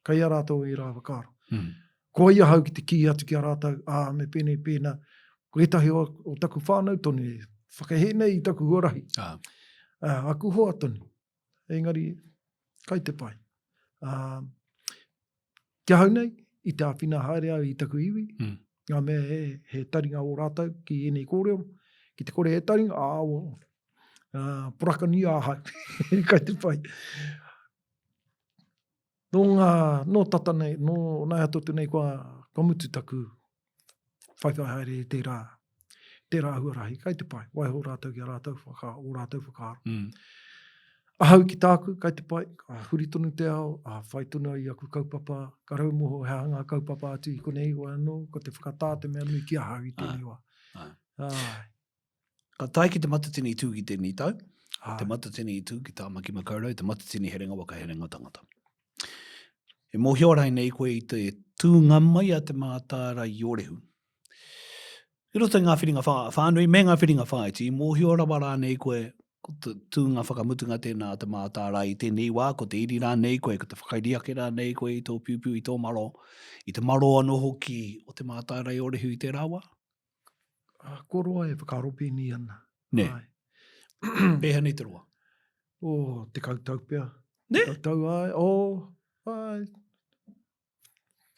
Kei a rātou ērā whakaaro. Mm. Ko ai ahau ki te kī atu ki a rātou, ā, me pēnei pēnā, ko ētahi o, o taku whānau tonu e whakahē nei i taku huarahi. Ah. Ā, aku hoa tonu. Engari, kai te pai. Ā, ki ahau nei, i te āwhina haere au i taku iwi, mm. ngā mea he, he taringa o rātou ki ēnei kōrero, ki te kore he taringa, ā, o, ā, poraka ni ahau, kai te pai. Nō ngā, nō tata nei, nō nāia atu nei kua, kua mutu taku whaiwhai haere i tērā, tērā huarahi, kai te pai, waiho rātou ki a rātou whaka, ō rātou whakaaro. Mm. Ahau ki tāku, kai te pai, ka huri tonu te ao, a whai tonu ai aku kaupapa, ka rau moho he aha ngā kaupapa atu i konei wā anō, ko te whakatā te mea nui ki ahau i tēnei wā. Ai. Ai. Ka tae ki Te Matatini i tū ki tēnei tau, Te Matatini i tū ki Tāmaki Makaurau, Te Matatini Herenga Waka Herenga Tangata. E mōhio rai nei koe i te tūnga mai a Te Mātārae i Ōrehu. I roto i ngā whiringa whānui me ngā whiringa whāiti, i mōhio rawa rānei koe. Ko te tūnga whakamutunga tēnā a Te Mātārae i tēnei wā, ko te iri rānei koe, ko te whakairi ake rānei koe i tō piupiu, i tō maro, i te maro anō hoki o Te Mātārae o Rehu i tērā wā? Ah, kua roa e whakaaro pēnei ana. Nē. Ai. Pēhea nei te roa? O, oh, 10 tau pea. Nē? 10 tau, ai, o, oh, ai,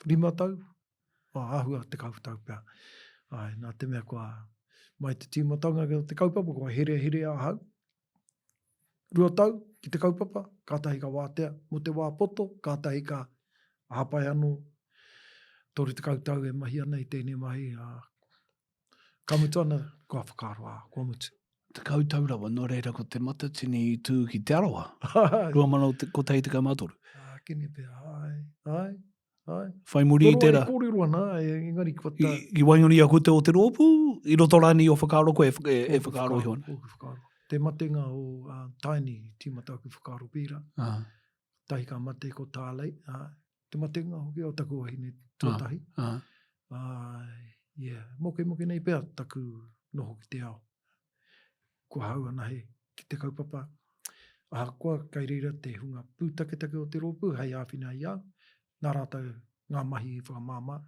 5 tau, oh, āhua 10 tau pea. Ai, nā te mea kua, mai te tīmatanga o te kaupapa, kua herehere ahau. Rua tau ki te kaupapa, kātahi ka wātea mō te wā poto, kātahi ka hāpai anō 30 tau e mahi ana i tēnei mahi, ā, ka mutu ana, kua whakaaro, ā, kua mutu. 10 tau rawa, nō reira ko Te Matatini i tū ki Te Arawa, 2013. Ākene pea, āe, āe, āe. Whai muri i tērā. Kua roa e kōrero ana, engari kua tā. I waenganui i a koutou o te rōpū, i roto rānei i ō whakaaro koe e whakaaro iho ana? Ōku whakaaro. Te matenga o Taini i tīmata aku whakaaro pērā. Tahi ka mate ko Tālei, āe. Te matenga hoki o taku wahine tuatahi. Ah, ah. yeah, mokemoke nei pea taku noho ki te ao. Kua hau anahe ki te kaupapa. Ahakoa kei reira te hunga pūtaketake o te rōpū hei āwhina i au, nā rātou ngā mahi i whakamāmā.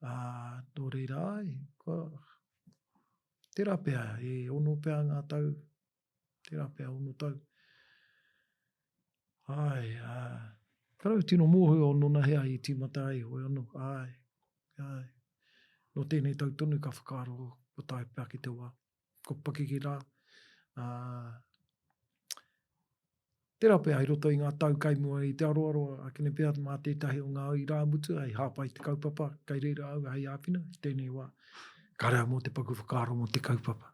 Uh, nō reira ai, kua, tērā pea, e ono pea ngā tau, tērā pea ono tau. Āe, ā, kāre au tino mōhio nōnahea i tīmata ai, hoi anō, āe, āe. Nō tēnei tau tonu ka whakaaro kua tae pea ki te wā, kua pakeke rā, ā, tērā pea i roto i ngā tau kai mua i te aroaro, ākene pea mā tētahi o ngā irāmutu hei hāpai te kaupapa, kei reira au hei āwhina i tēnei wā. Kāre au mō te paku whakaaro mō te kaupapa.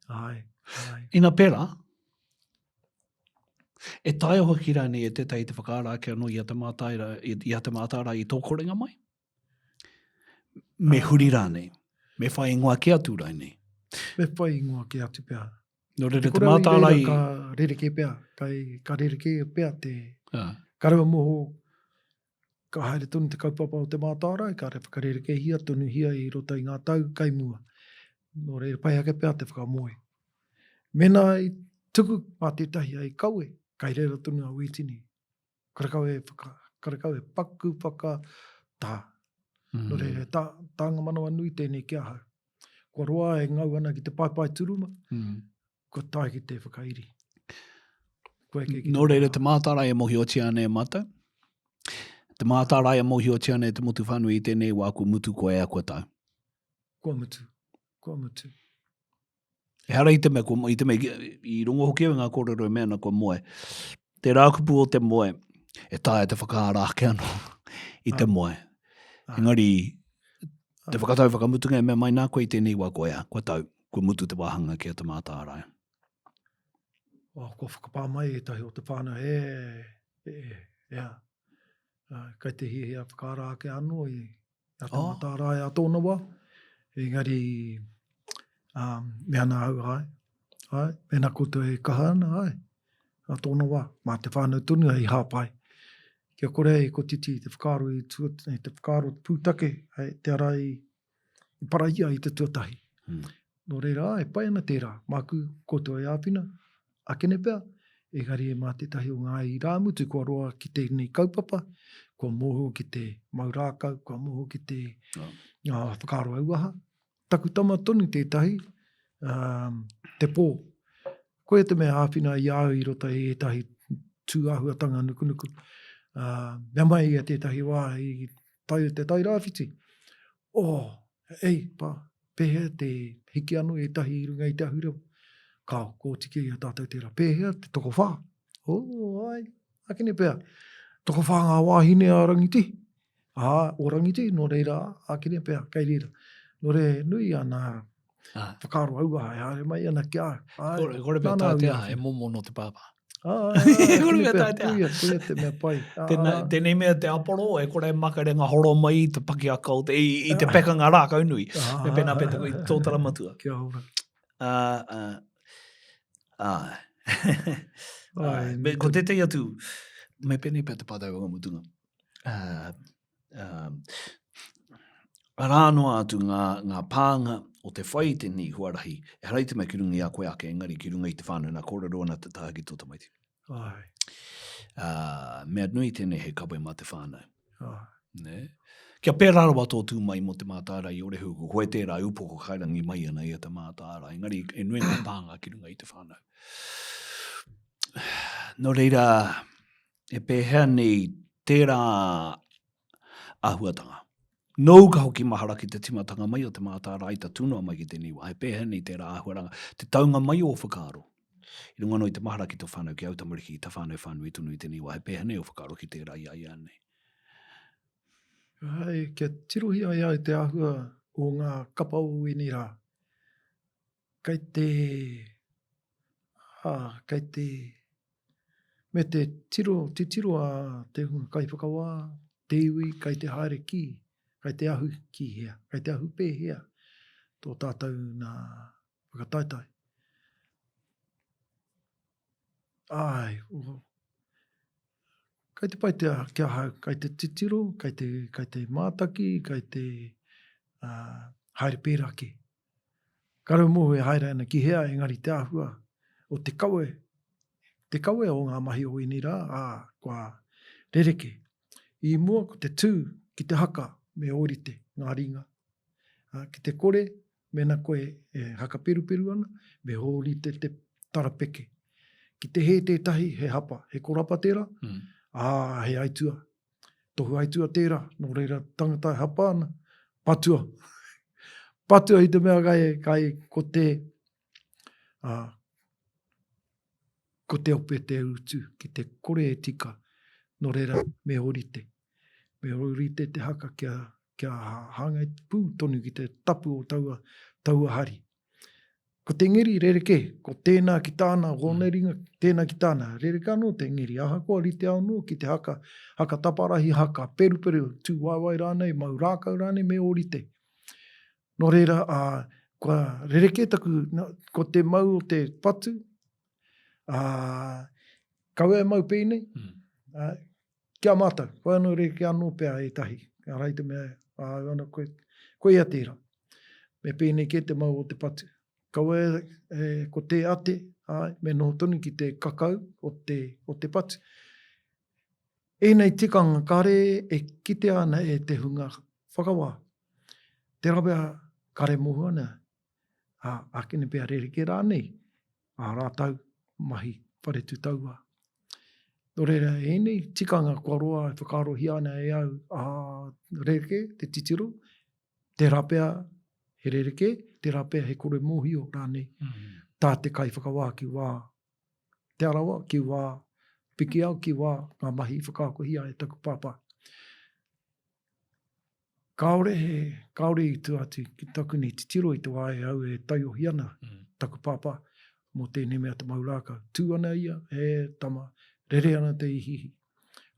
Āe, āe. Ina pērā, E taea hoki rānei e tētahi te whakaara ake anō i a Te Mātārae, i a Te Mātārae i tō korenga mai? Me huri rānei? Me whai ingoa kē atu rānei? Me whai ingoa kē atu pea. Nō reira, Te Mātārae... Ka rerekē pea, ka, ka rerekē pea te... Ah. Ka rewa moho, ka haere tonu te kaupapa o Te Mātārae, ka whakarerekēhia tonuhia i roto i ngā tau kai mua. Nō reira, pai ake pea te whakamoe. Mēnā i tuku mā tētahi ai kawe, kai reira tonu a Wītini. Karekau e whaka, karekau e paku whakatā. Mm. Nō reira, tā, tānga manawa nui tēnei ki ahau. Kua roa e ngau ana ki te paepae turuma, mm. kua tae ki te whakairi. Kua eke ki Nō reira, te mātārae e mohiotia ana e mātou. Te mātārae e mohiotia ana e te motu whānui i tēnei wā, kua mutu koe a kua tau. Kua mutu, kua mutu. Ehara i te mea, kua, i te mea, i rongo hoki au i ngā kōrero e mea ana kua moe. Te rākupu o te moe, e taea te whakaara ake anō i te ah. moe. Ah. Engari, te ah. whakatau whakamutunga e mea mai nā koe i tēnei wā koe, kua tau, kua mutu te wāhanga ki a Te Mātārae. Oh, kua whakapā mai ētahi o te whānau, e, e, e, e, kai te hiahia whakaara ake anō i, a Te oh. Mātārae a tōna wā. Engari, um, me ana au, ai, ai, mēnā koutou e kaha ana, ai, a tōna wā, mā te whānau tonu hei hāpai. Kia kore ai kotiti i te whakaaro i tua, i te whakaaro pūtake, hei, te ara i, i parahia i te tuatahi. Mm. Nō reira, e pai ana tērā, māku koutou e āwhina, akene pea, engari mā tētahi o ngā irāmutu kua roa ki tēnei kaupapa, kua mōhio ki te mau rākau, kua mōhio ki te ngā whakaaro auaha. Taku tama tonu tētahi, um, te pō. Koia te mea āwhina i a au i roto i ētahi tūāhuatanga nukunuku. Uh, mea mai ia tētahi wā i tai, te Tairāwhiti. Oh, ei, pā, Pēhea te hiki anō ētahi i runga i te ahurewa? Kāo, kua oti kē i a tātou tērā. Pēhea te tokowhā? Oh, ai, ākene pea. Tokowhā ngā wāhine a Rangitihi. Ā, o Rangitihi, nō reira, ākene pea, kei reira. Nō reira, he nui ana whakaaro auaha e haere mai ana ki a au. Ai, Kore, kore pea tā te aha, e momo nō te pāpā. Kore mea tā te aha. Koia, koia te mea pai. Tēnā, tēnei mea te aporo, e kore e makere ngā horo mai i te pakiaka o te, i, i te pekanga rākau nui. Me pēnā pea te, i tōtara matua. Kia ora. Ā, ā, ā. Ai, me, ko tētahi atu, me pēnei pea te pātai whakamutunga. Ā, ā, arā noa atu ngā, ngā pānga o te whai i tēnei huarahi, ehara i te mea ki runga i a koe ake, engari ki runga i te whānau, nā kōrero ana te taha ki tō tamaiti. Ai. Uh, mea nui tēnei hei kawe mā te whānau. Ai. Ne? Kia pērā rawa tō tū mai mō te mātārae i Orehu, ko koe tērā e upoko kairangi mai ana i a te mātārae, engari e nui ngā pānga ki runga i te whānau. Nō reira, e pēhea nei tērā āhuatanga? Nōu ka hoki mahara ki te timatanga mai o te mātārae tatū noa mai ki tēnei wā, e pēhea nei tērā āhuaranga, te taunga mai o ō whakaaro? I runga anō i te mahara ki tō whānau, ki āu tamariki, ki tā whānau whānui tonu i tēnei wā, he pēhea nei ō whakaaro ki tērā i a ia nei? Āe, kia tirohia ai au te āhua o ngā kapa o ēnei rā. Kei te, ā, kei te, me te tiro, titiro a te hunga kaiwhakawā, te iwi kei te haere ki, kei te ahu ki hea, kei te ahu pēhea tō tātou nā whakataetae. Āe, Kei te pai te ki ahau, kei te titiro, kei te, kei te mātaki, kei te uh, haere pērā kē. Ka rau mōhio e haere ana ki hea, engari te āhua o te kawe, te kawe o ngā mahi o ēnei rā, ā, kua rerekē. I mua ko te tū ki te haka me ōrite ngā ringa. Ā, ki te kore, Mēnā koe e hakaperuperu ana, me ōrite te tarapeke. Ki te hē tētahi, he hapa, he korapa tērā, mm. ā, he aitua. Tohu aitua tērā, nō reira tangata e hapa ana, patua. patua i te mea kai, kai ko te, ā, ko te ope te utu, ki te kore e tika, nō reira me ōrite. Me ōrite te haka kia, kia hāngai pū tonu ki te tapu o taua, taua hari. Ko te ngeri rerekē, ko tēnā ki tāna, ko ōna ringa, tēnā ki tāna, rerekē anō te ngeri, ahakoa rite anō ki te haka, haka taparahi, haka peruperu, tūwaewae rānei, mau rākau rānei, me ōrite. Nō reira, ā, kua rerekē taku, ko te mau o te patu, ā, kaua e mau pēnei, mm. ā, Ki a mātou, koe anō rerekē anō pea ētahi, arā i te mea, ā, ana koe, koia tērā. Me pēnei kē te mau o te patu. Kaua e, e, ko te ate, āe, me noho tonu ki te kakau o te, o te patu. Ēnei tikanga kāre e kitea ana e te hunga whakawā. Tērā pea kāre mōhio ana, ā, ākene pea rerekē rānei ā rātou mahi whare tū tauā. Nō reira, ēnei tikanga kua roa e whakaarohia ana e au, ā, rerekē te titiro, tērā pea he rerekē, tērā pea he kore mōhio rānei tā te kaiwhakawā ki wā Te Arawa, ki wā Pikiao, ki wā ngā mahi i whakaakohia e taku pāpā. Kāore he, kāore i tua atu ki taku nei titiro i te wā e au e taiohi ana mm. taku pāpā mō tēnei mea te mau rākau. Tū ana ia, e tama, rere ana te ihiihi,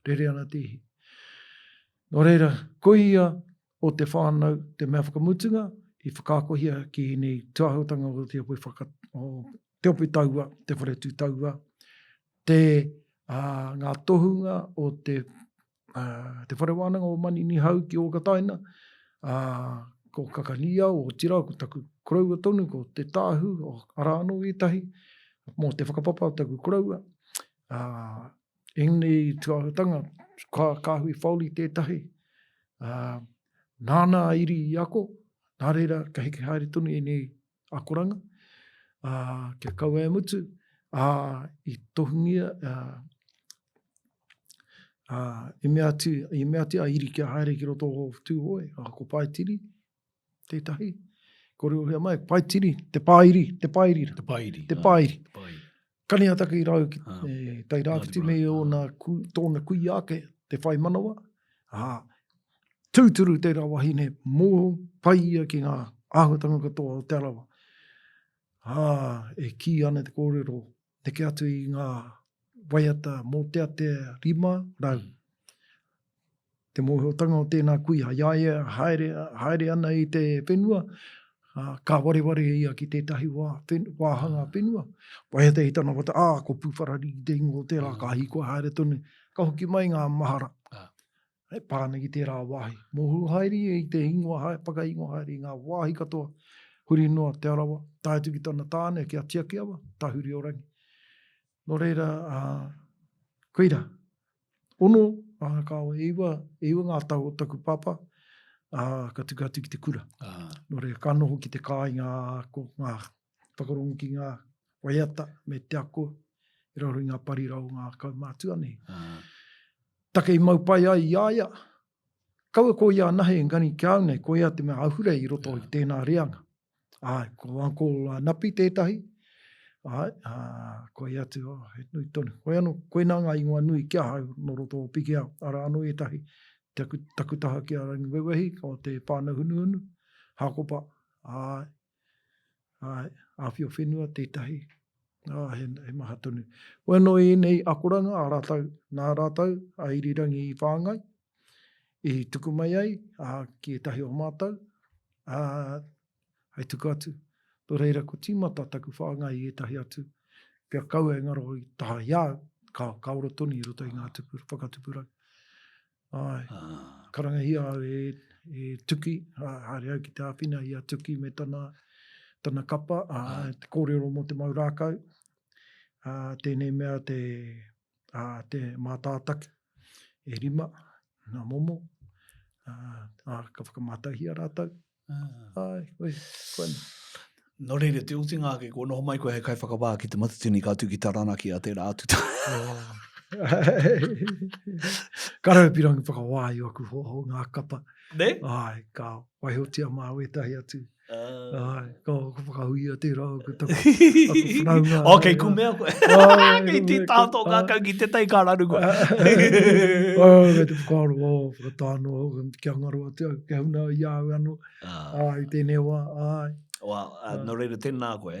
rere ana te ihi. Nō reira, ko ia o te whānau te mea whakamutunga i whakaakohia ki ēnei tūāhuatanga o te ope whaka, o te ope taua, te whare tū taua, te, ā, ngā tohunga o te te whare wānanga o Maninihau ki Ōkataina, ā, ko Kakaniao, otirā ko taku koroua tonu, ko Te Tāhu, arā anō ētahi, mō te whakapapa o taku koroua. Ā, ēnei tūāhuatanga, ka kāhui whaoli tētahi, ā, nāna a Iri i ako, nā reira ka heke haere tonu ēnei akoranga, ā, kia kaua e mutu, ā, i tohungia, ā, ā, i mea atu, i mea atu a Iri kia haere ki roto o Tūhoe, ā, ko Paetiri tētahi, kōrerohia mai, Paetiri, te pāiri, te pāiri rā. Te pāiri. Te pāiri. Te pāiri. Kani a Takirau ki e, Tairāwhiti me ōna, ku, tōna kuia ake, te whai manawa, ā, tūturu tērā wahine, mō pai ia ki ngā āhuatanga katoa o Te Arawa. Ā, e kī ana te kōrero, neke atu i ngā waiata mōteatea 500. Te mōhiotanga o tēnā kuia, i a ia haere, haere ana i te whenua, ā, ka wareware ia ki tētahi wā, when, wāhanga whenua. Waiata i tana wata, ā, ko Pūwharariki te ingoa o tērā, ka hīkoi haere tonu, ka hoki mai ngā mahara. E pā ana ki tērā wāhi. Mōhio haere ia i te ingoa, whakaingoa haere i ngā wāhi katoa. Huri noa Te Arawa, tae atu ki tana tāne, ki a Tiakiawa, Tahuriorangi. Nō reira, ā, koira, ono, ā, kāo, e iwa, e iwa ngā tau o taku pāpā, ā, ka tuku atu ki te kura. Ah. Nō reira, ka noho ki te kāinga, ā, ko ngā whakarongo ki ngā waiata me te ako i raro i ngā parira o ngā kaumātua nei. Ah. Take i mau pai ai i a ia, kaua ko ia anahe engari ki a au nei, ko ia te mea ahurei i roto i tēnā reanga. Āe, ko Uncle Napi tētahi, āe, ā, ko ia atu, oh, he nui tonu. Hoi anō, koinā ngā ingoa nui ki ahau nō roto o Pikiao, arā anō ētahi, taku, taku taha ki a Rangiwewehi, ko te whānau hunuhunu, Hākopa, āe, āe, Āwhio whenua tētahi, ā, he, he maha tonu. Hoi anō ēnei akoranga a rātou, nā rātou a Irirangi i whāngai, i tuku mai ai, ā, ki ētahi o mātou, ā, hei tuku atu. Nō reira, ko tīmata taku whāngai i ētahi atu, kia kaua e ngaro i taha i a au, ka, ka ora tonu i roto i ngā tupu, whakatupuranga. Āe, Ah. karangahia au e, e Tuki, ā, haere au ki te āwhina i a Tuki me tana, tana kapa, ā, te kōrero mō te mau rākau, ā, tēnei mea te, ā, te mātātaki e rima ngā momo, ā, ā, ka whakamātauhia rātou. Ah. Āe, koe, koe. Nō reira, te otinga ake, kua noho mai koe hei kaiwhakawā ki Te Matatini ka tū ki Taranaki a tērā atu tau. Ka rau pirangi whakawā i aku hoa o ngā kapa. Ne? Āe, ka waihotia mā wētahi atu. Āe, ka whakahuia tērā aku taku, aku whanaunga. Oh, kei kumea koe. Kei tī tā tō ngākau ki te tai ka raru koe. Oh, kei te whakaaro, oh, whakatānoa, kia ngaro atu au, kia huna i a au anō. Āe, i tēnei wā, āe. Well, uh, nō reira, tēnā koe,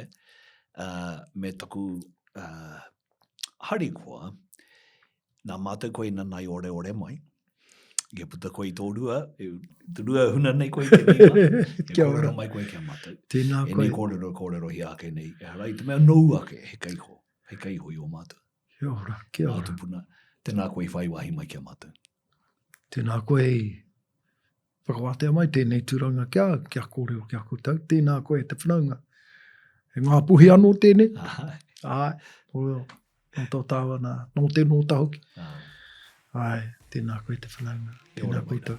uh, me taku uh, harikoa, Nā mātou koe i nanai oreore mai. Kia puta koe i tō rua, e, te rua huna nei koe i te rima, e Kia ora. kōrero mai koe ki a mātou. Tēnā koe. Ēnei kōrero kōrerohia ake nei, ehara i te mea nōu ake, he kaiho, he kaiho i ō mātou. Kia ora, kia ora. Ngā tupuna, tēnā koe i whai wāhi mai ki a mātou. Tēnā koe i whakawātea mai tēnei tūranga ki a au, kia kōrero ki a koutou. Tēnā koe e te whanaunga. He ngā puhi anō tēnei. Āe. Āe, nō, nō tō tāua nā, nō te nōta hoki. Āe. Āe, tēnā koe te whanaunga. Kia ora Tēnā mai rā. koutou.